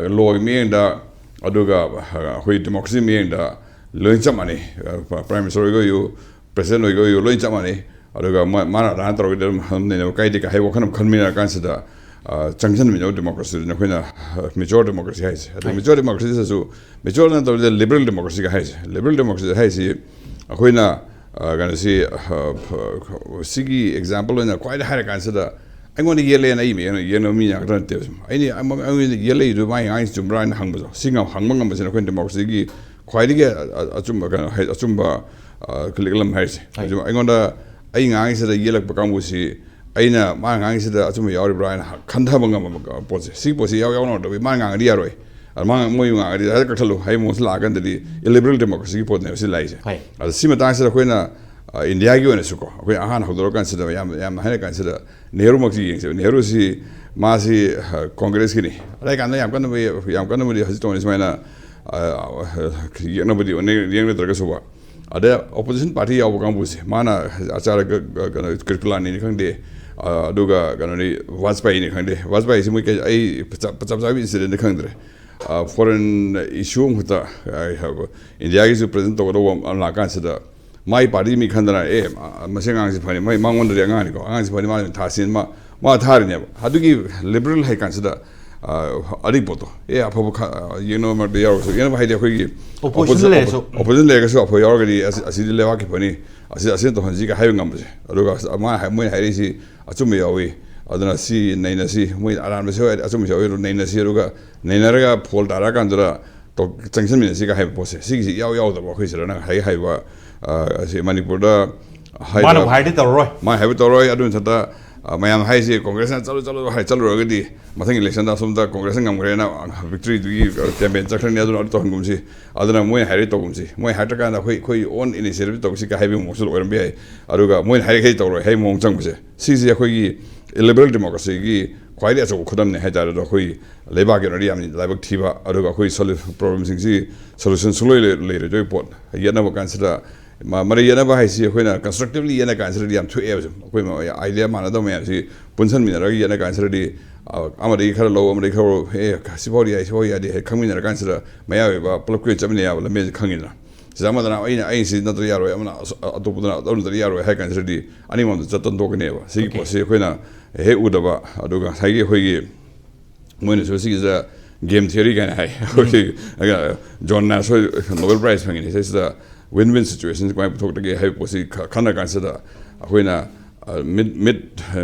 ꯂꯣꯒꯤ ꯃꯤꯠꯌꯦꯡꯗ, ꯑꯗꯨꯒ ꯑꯩꯈꯣꯏ ꯗꯦꯃꯣꯀ꯭ꯔꯦꯁꯤ ꯃꯤꯠꯌꯦꯡꯗ ꯂꯣꯏ ꯆꯞ ꯃꯥꯟꯅꯩ꯫ ꯄ꯭ꯔꯥꯏꯝ ꯃꯤꯅꯤꯁꯇꯔ ꯑꯣꯏꯒꯦ ꯑꯣꯏꯌꯨ, ꯄ꯭ꯔꯦꯁꯤꯗꯦꯟ ꯑꯣꯏꯒꯦ ꯑꯣꯏꯌꯨ, ꯂꯣꯏ ꯆꯞ ꯃꯥꯟꯅꯩ꯫ ꯑꯗꯨꯒ ꯃꯥ-, ꯃꯥꯅ ꯑꯗꯨꯃꯥꯏꯅ ꯇꯧꯔꯒꯗꯤ ꯑꯗꯨꯝ, ꯑꯗꯨꯝ ꯅꯩꯅꯕ ꯀꯥꯏꯗꯦ ꯀꯥꯏ ꯍꯥꯏꯕ ꯋꯥꯈꯜ ꯑꯃ ꯈꯟꯃꯤꯟꯅꯔ ꯀꯥꯟꯁꯤꯗ, ꯑ, ꯆꯪꯁꯤꯟꯃꯤꯟꯅꯕ ꯗꯦꯃꯣꯀ꯭ꯔꯦꯁꯤꯗꯨꯅ ꯑꯩꯈꯣꯏꯅ, ꯑ, ꯃꯦꯆꯣꯔ ꯗꯦꯃꯣꯀ꯭ꯔꯦꯁꯤ ꯍꯥꯏꯁꯦ꯫ ꯑꯗꯣ ꯍꯣꯏ꯫ ꯃꯦꯆꯣꯔ ꯗꯦꯃꯣꯀ꯭ꯔꯦꯁꯤꯗꯁꯨ, ꯃꯦꯆꯣꯔ ꯅꯠꯇꯕꯤꯗ ꯂꯤꯕꯔꯦꯜ ꯗꯦꯃꯣꯀ꯭ꯔꯦꯁꯤꯒ ꯍꯥꯏꯁꯦ꯫ ꯂꯤꯕꯔꯦꯜ ꯗꯦꯃꯣꯀ꯭ꯔꯦꯁꯤ ꯍꯥꯏꯁꯤ ꯑꯩꯈꯣꯏꯅ, ꯑ, ꯀꯩꯅꯣꯁꯤ, ꯑ, ꯐ-, ꯁꯤꯒꯤ ꯑꯦꯛꯖꯥꯝꯄꯜ ꯑꯣꯏꯅ ꯈ꯭ꯋꯥꯏꯗꯒꯤ ꯍꯥꯏꯔ ꯀꯥꯟꯁꯤꯗ ꯑꯩꯉꯣꯟꯗ ꯌꯦꯠꯂꯦꯅ ꯑꯩ ꯃꯤ-, ꯌꯦꯠꯅꯕ ꯃꯤ ꯉꯥꯛꯇ ꯅꯠꯇꯦꯕ꯫ ꯑꯩꯅ, ꯑꯩꯉꯣꯟꯗ ꯌꯦꯠꯂꯛꯏꯗꯨ ꯃꯥꯒꯤ ꯉꯥꯡꯉꯤꯁꯤ ꯆꯨꯝꯕ꯭ꯔꯥ ꯍꯥꯏꯅ ꯍꯪꯕꯗꯣ, ꯁꯤ ꯉꯝ-, ꯍꯪꯕ ꯉꯝꯕꯁꯤꯅ ꯑꯩꯈꯣꯏꯅ ꯗꯦꯃꯣꯀ꯭ꯔꯦꯁꯤꯒꯤ ꯈ꯭ꯋꯥꯏꯗꯒꯤ ꯑ-, ꯑ-, ꯑꯆꯨꯝꯕ ꯀꯩꯅꯣ ꯍꯥꯏ-, ꯑꯆꯨꯝꯕ, ꯑ, ꯂꯤꯛꯂꯝ ꯍꯥꯏꯔꯤꯁꯦ꯫ ꯍꯣꯏ꯫ ꯑꯗꯨ ꯑꯩꯉꯣꯟꯗ, ꯑꯩ ꯉꯥꯡꯉꯤꯁꯤꯗ ꯌꯦꯠꯂꯛꯄ ꯀꯥꯡꯕꯨꯁꯤ ꯑꯩꯅ ꯃꯥ ꯉꯥꯡꯉꯤꯁꯤꯗ ꯑꯆꯨꯝꯕ ꯌꯥꯎꯔꯤꯕ꯭ꯔꯥ ꯍꯥꯏꯅ ꯍ-, ꯈꯟꯊꯕ ꯉꯝꯕ ꯄꯣꯠꯁꯦ, ꯁꯤꯒꯤ ꯄꯣꯠꯁꯤ ꯌꯥꯎ ꯌꯥꯎꯅꯗꯕ ꯃꯥꯅ ꯉꯥꯡꯉꯗꯤ ꯌꯥꯔꯣꯏ꯫ ꯑꯗ ꯃꯥ, ꯃꯣꯏ ꯉꯥꯡꯉꯗꯤ ꯍꯦꯛꯇ ꯀꯛꯊꯠꯂꯨ ꯍꯥꯏꯕ ꯃꯑꯣꯡꯁꯤ ꯂꯥꯛꯑꯀꯥꯟꯗꯗꯤ ꯏꯂꯤꯕꯔꯦꯜ ꯗꯦꯃꯣꯀ꯭ꯔꯦꯁꯤꯒꯤ ꯄꯣꯠꯅꯦꯕ ꯁꯤ ꯂꯥꯛꯏꯁꯦ꯫ ꯍꯣꯏ꯫ ꯑꯗ ꯁꯤ ꯃꯇꯥꯡꯁꯤꯗ ꯑꯩꯈꯣꯏꯅ, ꯑ, ꯏꯟꯗꯤꯌꯥꯒꯤ ꯑꯣꯏꯅꯁꯨꯀꯣ, ꯑꯩꯈꯣꯏ ꯑꯍꯥꯟ ꯍꯧꯗꯣꯔꯛꯀꯥꯟꯁꯤꯗ ꯌꯥꯝ, ꯌꯥꯝꯅ ꯍꯥꯏꯔ ꯀꯥꯟꯁꯤꯗ ꯅꯦꯍꯔꯨꯃꯛꯁꯤ ꯌꯦꯡꯁꯦꯕ꯫ ꯅꯦꯍꯔꯨꯁꯤ ꯃꯥꯁꯤ, ꯑ, ꯀꯣꯡꯒ꯭ꯔꯦꯁꯀꯤꯅꯤ꯫ ꯑꯗꯥꯏ ꯀꯥꯟꯗ ꯌꯥꯝ ꯀꯟꯅꯕꯨꯗꯤ, ꯌꯥꯝ ꯀꯟꯅꯕꯨꯗꯤ ꯍꯧꯖꯤꯛ ꯇꯧꯅꯤ ꯁꯨꯃꯥꯏꯅ, ꯑ, ꯌꯦꯛꯅꯕꯗꯤ ꯌꯦꯛꯅꯗ꯭ꯔꯒꯁꯨꯕ꯫ ꯑꯗ ꯑꯣꯄꯣꯖꯤꯁꯟ ꯄꯥꯔꯇꯤ ꯌꯥꯎꯕ ꯀꯥꯡꯕꯨꯁꯦ, ꯃꯥꯅ ꯑꯆꯥꯔ ꯀ-, ꯀ-, ꯀꯩꯅꯣ, ꯀ꯭ꯔꯤꯄꯂꯥꯅꯤꯅꯤ ꯈꯪꯗꯦ, ꯑ, ꯑꯗꯨꯒ ꯀꯩꯅꯣꯅꯤ, ꯋꯥꯖꯄꯥꯏꯅꯤ ꯈꯪꯗꯦ, ꯋꯥꯖꯄꯥꯏꯁꯤ ꯃꯣꯏ ꯀꯩ, ꯑꯩ ꯆꯞ, ꯆꯞ ꯆꯥꯕꯤ ꯏꯟꯁꯤꯗꯦꯟꯗꯤ ꯈꯪꯗ꯭ꯔꯦ꯫ ꯑ, ꯐꯣꯔꯦꯟ ꯏꯁꯨ ꯑꯃꯈꯛꯇ, ꯑ, ꯏꯟꯗꯤꯌꯥꯒꯤꯁꯨ ꯄ꯭ꯔꯦꯖꯦꯟ ꯇꯧꯒꯗꯧꯕ ꯑꯃ ꯂꯥꯛꯀꯥꯟꯁꯤꯗ, ꯃꯥꯏ ꯄꯥꯔꯇꯤ ꯃꯤ ꯈꯟꯗꯅ, "ꯑꯦ, ꯃꯁꯤ ꯑꯉꯥꯡꯁꯤ ꯐꯅꯤ, ꯃꯥꯏ, ꯃꯉꯣꯟꯗꯗꯤ ꯑꯉꯥꯡꯅꯤꯀꯣ, ꯑꯉꯥꯡꯁꯤ ꯐꯅꯤ, ꯃꯥꯅ ꯊꯥꯁꯤ", ꯃꯥ, ꯃꯥ ꯊꯥꯔꯤꯅꯦꯕ꯫ ꯑꯗꯨꯒꯤ ꯂꯤꯕꯔꯦꯜ ꯍꯥꯏ ꯀꯥꯟꯁꯤꯗ, ꯑ, ꯑꯗꯨꯒꯤ ꯄꯣꯠꯇꯣ, "ꯑꯦ, ꯑꯐꯕ ꯈ-, ꯑ, ꯌꯦꯡꯅꯕ ꯃꯔꯛꯇ ꯌꯥꯎꯔꯒꯁꯨ", ꯌꯦꯡꯅꯕ ꯍꯥꯏꯗꯤ ꯑꯩꯈꯣꯏꯒꯤ ꯑꯣꯄꯣꯖꯤꯁꯟ ꯑꯣꯄꯣꯖꯤ-, ꯂꯩꯔꯁꯨ꯫ ꯑꯣꯄꯣꯖꯤꯁꯟ ꯂꯩꯔꯒꯁꯨ ꯑꯐꯕ ꯌꯥꯎꯔꯒꯗꯤ ꯑꯁꯤ, ꯑꯁꯤꯗꯤ ꯂꯩꯕꯥꯛꯀꯤ ꯐꯅꯤ, ꯑꯁꯤ, ꯑꯁꯤꯅ ꯇꯧꯍꯟꯁꯤꯒ ꯍꯥꯏꯕ ꯉꯝꯕꯁꯦ꯫ ꯑꯗꯨꯒ ꯑꯁ-, ꯃꯥ ꯍꯥꯏ-, ꯃꯣꯏꯅ ꯍꯥꯏꯔꯛꯏꯁꯤ ꯑꯆꯨꯝꯕ ꯌꯥꯎꯏ, ꯑꯗꯨꯅ ꯁꯤ ꯅꯩꯅꯁꯤ, ꯃꯣꯏ ꯑꯔꯥꯟꯕꯁꯨ ꯌꯥꯎꯏ, ꯑꯆꯨꯝꯕꯁꯨ ꯌꯥꯎꯏ, ꯑꯗꯨ ꯅꯩꯅꯁꯤ, ꯑꯗꯨꯒ ꯅꯩꯅꯔꯒ ꯐꯣꯜ ꯇꯥꯔꯛꯑꯀꯥꯟꯗꯨꯗ ꯇꯧ-, ꯆꯪꯁꯤꯟꯃꯤꯟꯅꯁꯤꯒ ꯍꯥꯏꯕ ꯄꯣꯠꯁꯦ, ꯁꯤꯒꯤꯁꯤ ꯏꯌꯥꯎ ꯌꯥꯎꯗꯕ ꯑꯩꯈꯣꯏ ꯁꯤꯗ ꯅꯪ ꯍꯥꯏ ꯍꯥꯏꯕ, ꯑ, ꯑꯁꯤ ꯃꯅꯤꯄꯨꯔꯗ ꯍꯥꯏꯕ ꯃꯥꯅꯕꯨ ꯍꯥꯏꯔꯗꯤ ꯇꯧꯔꯔꯣꯏ꯫ ꯃꯥꯅ ꯍꯥꯏꯕ ꯇꯧꯔꯣꯏ꯫ ꯑꯗꯨ ꯃꯊꯛꯇ, ꯑ, ꯃꯌꯥꯝ ꯍꯥꯏꯁꯤ ꯀꯣꯡꯒ꯭ꯔꯦꯁꯅ "ꯆꯠꯂꯨ, ꯆꯠꯂꯨ" ꯍꯥꯏ ꯆꯠꯂꯨꯔꯒꯗꯤ ꯃꯊꯪ ꯏꯂꯦꯛꯁꯟꯗ ꯑꯁꯣꯝꯗ ꯀꯣꯡꯒ꯭ꯔꯦꯁꯅ ꯉꯝꯈ꯭ꯔꯦꯅ, ꯑ, ꯚꯤꯛꯇꯣꯔꯤꯗꯨꯒꯤ, ꯑ, ꯀꯦꯝꯄꯦꯟ ꯆꯠꯈ꯭ꯔꯅꯤ, ꯑꯗꯨꯅ ꯑꯗꯨ ꯇꯧꯍꯟꯒꯨꯝꯁꯤ꯫ ꯑꯗꯨꯅ ꯃꯣꯏꯅ ꯍꯥꯏꯔꯗꯤ ꯇꯧꯒꯨꯝꯁꯤ꯫ ꯃꯣꯏ ꯍꯥꯏꯔꯛꯇ꯭ꯔꯀꯥꯟꯗ ꯑꯩꯈꯣꯏ, ꯑꯩꯈꯣꯏ ꯑꯣꯟ ꯏꯅꯤꯁꯤꯌꯦꯇꯤꯚ ꯇꯧꯁꯤꯒ ꯍꯥꯏꯕꯒꯤ ꯃꯑꯣꯡꯁꯨ ꯑꯣꯏꯔꯝꯕ ꯌꯥꯏ꯫ ꯑꯗꯨꯒ ꯃꯣꯏꯅ ꯍꯥꯏꯔꯤꯈꯩ ꯇꯧꯔꯣꯏ ꯍꯥꯏꯕꯒꯤ ꯃꯑꯣꯡ ꯆꯪꯕꯁꯦ, ꯁꯤꯁꯦ ꯑꯩꯈꯣꯏꯒꯤ ꯏꯂꯤꯕꯔꯦꯜ ꯗꯦꯃꯣꯀ꯭ꯔꯦꯁꯤꯒꯤ ꯈ꯭ꯋꯥꯏꯗꯒꯤ ꯑꯆꯧꯕ ꯈꯨꯗꯝꯅꯦ ꯍꯥꯏꯇꯥꯔꯦ꯫ ꯑꯗꯣ ꯑꯩꯈꯣꯏ ꯂꯩꯕꯥꯛꯀꯤ ꯑꯣꯏꯅꯗꯤ ꯌꯥꯝꯅ ꯂꯥꯏꯕꯛ ꯊꯤꯕ, ꯑꯗꯨꯒ ꯑꯩꯈꯣꯏ ꯁꯣꯂꯨ-, ꯄ꯭ꯔꯣꯕ꯭ꯂꯦꯝꯁꯤꯡꯁꯤ ꯁꯣꯂꯨꯁꯟ ꯁꯨꯡꯂꯩ ꯂꯩ-, ꯂꯩꯔꯣꯏꯗꯣꯏ ꯄꯣꯠ꯫ ꯌꯦꯠꯅꯕ ꯀꯥꯟꯁꯤꯗ ꯃ- ꯃꯔꯩ ꯌꯦꯠꯅꯕ ꯍꯥꯏꯁꯤ ꯑꯩꯈꯣꯏꯅ constructively ꯌꯦꯠꯅ ꯀꯥꯟꯁꯤꯗꯗꯤ ꯌꯥꯝ ꯊꯣꯛꯑꯦꯕ꯫ ꯁꯨꯝ ꯑꯩꯈꯣꯏ ꯃ- idea ꯃꯥꯟꯅꯗꯕ ꯃꯌꯥꯝꯁꯤ ꯄꯨꯟꯁꯟꯃꯤꯟꯅꯔꯒ ꯌꯦꯠꯅ ꯀꯥꯟꯁꯤꯗꯗꯤ, ꯑ, ꯑꯃꯗꯒꯤ ꯈꯔ ꯂꯧ, ꯑꯃꯗꯒꯤ ꯈꯔ ꯂꯧ, ꯑꯦ, ꯁꯤꯐꯥꯎꯗꯤ ꯌꯥꯏ, ꯁꯤꯐꯥꯎꯗꯤ ꯌꯥꯗꯦ ꯍꯥꯏ ꯈꯪꯃꯤꯟꯅꯔ ꯀꯥꯟꯁꯤꯗ ꯃꯌꯥꯏ ꯑꯣꯏꯕ ꯄꯨꯂꯞꯀꯤ ꯑꯣꯏꯅ ꯆꯠꯃꯤꯟꯅ ꯌꯥꯕ ꯂꯝꯕꯦꯟꯁꯤ ꯈꯪꯉꯤꯗꯅ꯫ ꯁꯤꯗ ꯑꯃꯗꯅ ꯑꯩꯅ, ꯑꯩ ꯁꯤ ꯅꯠꯇ꯭ꯔ ꯌꯥꯔꯣꯏ, ꯑꯃꯅ ꯑꯁ- ꯑ- ꯑꯇꯣꯞꯄꯗꯅ ꯑꯗꯨ ꯅꯠꯇ꯭ꯔ ꯌꯥꯔꯣꯏ ꯍꯥꯏ ꯀꯥꯟꯁꯤꯗꯗꯤ ꯑꯅꯤꯃꯛꯇ ꯆꯠꯇꯅ ꯇꯣꯛꯀꯅꯦꯕ꯫ ꯁꯤꯒꯤ Okay. ꯄꯣꯠꯁꯤ ꯑꯩꯈꯣꯏꯅ ꯍꯦꯛ ꯎꯗꯕ, ꯑꯗꯨꯒ ꯉꯁꯥꯏꯒꯤ ꯑꯩꯈꯣꯏꯒꯤ ꯃꯣꯏꯅꯁꯨ ꯁꯤꯒꯤꯁꯤꯗ game theory ꯀꯥꯏꯅ ꯍꯥꯏ꯫ ꯑꯩꯈꯣꯏꯒꯤ, ꯑ, John Nash ꯍꯣꯏ Nobel Prize ꯐꯪꯉꯤꯅꯦ꯫ ꯁꯤꯁꯤꯗ win-win situation ꯀꯃꯥꯏꯅ ꯄꯨꯊꯣꯛꯇꯒꯦ ꯍꯥꯏꯕ ꯄꯣꯠꯁꯤ ꯈ- ꯈꯟꯅ ꯀꯥꯟꯁꯤꯗ ꯑꯩꯈꯣꯏꯅ, ꯑ, mid, mid,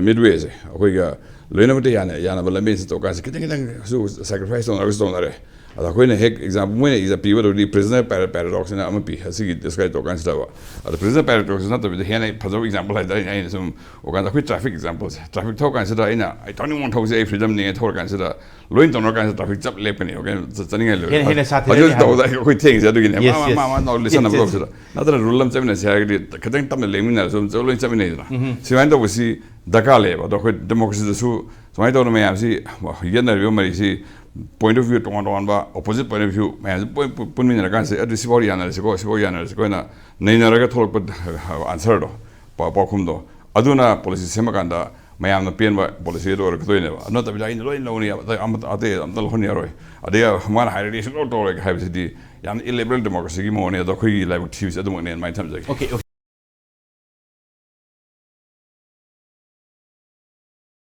midway ꯁꯦ ꯑꯩꯈꯣꯏꯒ ꯂꯣꯏꯅꯃꯛꯇ ꯌꯥꯅ-, ꯌꯥꯅꯕ ꯂꯝꯕꯦꯟꯁꯤ ꯇꯧ ꯀꯥꯟꯁꯤꯗ ꯈꯤꯇꯪ ꯈꯤꯇꯪꯁꯨ sacrifice ꯇꯧꯅꯔꯒꯁꯨ ꯇꯧꯅꯔꯦ꯫ ꯑꯗ ꯑꯩꯈꯣꯏꯅ ꯍꯦꯛ example, ꯃꯣꯏꯅ example ꯄꯤꯕꯗꯕꯨꯗꯤ prisoner para-, paradox ꯍꯥꯏꯅ ꯑꯃ ꯄꯤ, ꯑꯁꯤꯒꯤ describe ꯇꯧ ꯀꯥꯟꯁꯤꯗ꯫ ꯑꯗ prisoner paradox ꯅꯠꯇꯕꯤꯗ ꯍꯦꯟꯅ ꯐꯖꯕ example ꯍꯥꯏꯇꯥꯔꯦ, ꯑꯩꯅ ꯁꯨꯝ ꯎꯀꯥꯟꯗ ꯑꯩꯈꯣꯏ traffic example ꯁꯦ, traffic ꯊꯧꯔ ꯀꯥꯟꯁꯤꯗ ꯑꯩꯅ, "ꯑꯩ ꯊꯧꯅꯤꯡꯕ ꯊꯧꯁꯦ, ꯑꯩ freedom ꯅꯦ" ꯊꯧꯔ ꯀꯥꯟꯁꯤꯗ ꯂꯣꯏꯅ ꯇꯧꯅꯔ ꯀꯥꯟꯁꯤꯗ traffic ꯆꯞ ꯂꯦꯞꯀꯅꯤ, okay? ꯆꯠ-, ꯆꯠꯅꯤꯡꯉꯥꯏ ꯂꯩꯔꯣꯏ꯫ ꯍꯦꯟꯅ, ꯍꯦꯟꯅ ꯁꯥꯊꯤꯔꯅꯤ ꯑꯗꯨ ꯍꯥꯏꯕ꯫ ꯇꯧꯕꯗ ꯑꯩꯈꯣꯏ ꯊꯦꯡꯉꯤꯁꯦ ꯑꯗꯨꯒꯤꯅꯦ꯫ Yes, ꯃꯥ, ꯃꯥ, yes. ꯃꯥ, ꯃꯥ, ꯂꯤꯁꯟꯅꯕ Yes, yes. ꯇꯧꯕꯁꯤꯗ꯫ ꯅꯠꯇ꯭ꯔ rule ꯑꯃ ꯆꯠꯃꯤꯟꯅꯁꯦ ꯍꯥꯏꯔꯒꯗꯤ ꯈꯤꯇꯪ ꯇꯞꯅ ꯂꯦꯡꯃꯤꯟꯅꯔꯁꯨ ꯑꯗꯨꯝ ꯂꯣꯏ ꯆꯠꯃꯤꯟꯅꯩꯗꯅ꯫ ꯎꯝ꯫ ꯁꯨꯃꯥꯏꯅ ꯇꯧꯕꯁꯤ ꯗꯔꯀꯥꯔ ꯂꯩꯌꯦꯕ꯫ ꯑꯗꯣ ꯑꯩꯈꯣꯏ democracy ꯗꯁꯨ ꯁꯨꯃꯥꯏꯅ ꯇꯧꯗꯅ ꯃꯌꯥꯝꯁꯤ ꯌꯦꯠꯅꯔꯤꯕ ꯃꯔꯤꯁꯤ point of view ꯇꯣꯉꯥꯟ ꯇꯣꯉꯥꯟꯕ, opposite point of view ꯃꯌꯥꯝꯁꯤ ꯄꯨꯟ-, ꯄꯨꯟ-, ꯄꯨꯟꯃꯤꯟꯅꯔ ꯀꯥꯟꯁꯤꯗ ꯑꯗꯨ ꯁꯤꯐꯥꯎ ꯌꯥꯅꯔꯁꯤꯀꯣ, ꯁꯤꯐꯥꯎ ꯌꯥꯅꯔꯁꯤꯀꯣ ꯍꯥꯏꯅ ꯅꯩꯅꯔꯒ ꯊꯣꯛꯂꯛꯄ answer ꯗꯣ, ꯄꯥ-, ꯄꯥꯎꯈꯨꯝꯗꯣ, ꯑꯗꯨꯅ policy ꯁꯦꯝꯃꯀꯥꯟꯗ ꯃꯌꯥꯝꯅ ꯄꯦꯟꯕ policy ꯑꯗꯨ ꯑꯣꯏꯔꯛꯀꯗꯣꯏꯅꯦꯕ꯫ ꯑꯗꯨ ꯅꯠꯇꯕꯤꯗ "ꯑꯩꯅ ꯂꯣꯏ ꯂꯧꯅꯤ, ꯑꯇꯩ ꯑꯃꯠꯇ, ꯑꯇꯩ ꯑꯝꯇ ꯂꯧꯍꯟ ꯌꯥꯔꯣꯏ", ꯑꯗꯩ ꯃꯥꯅ ꯍꯥꯏꯔꯗꯤ "ꯁꯨꯡꯂꯧ ꯇꯧꯔꯣꯏ" ꯍꯥꯏꯕꯁꯤꯗꯤ ꯌꯥꯝꯅ illiberal democracy ꯒꯤ ꯃꯑꯣꯡꯅꯦ꯫ ꯑꯗꯣ ꯑꯩꯈꯣꯏꯒꯤ ꯂꯥꯏꯕꯛ ꯊꯤꯕꯁꯤ ꯑꯗꯨꯃꯛꯅꯦꯅ ꯃꯥꯏꯅ ꯊꯝꯖꯒꯦ꯫ Okay, okay.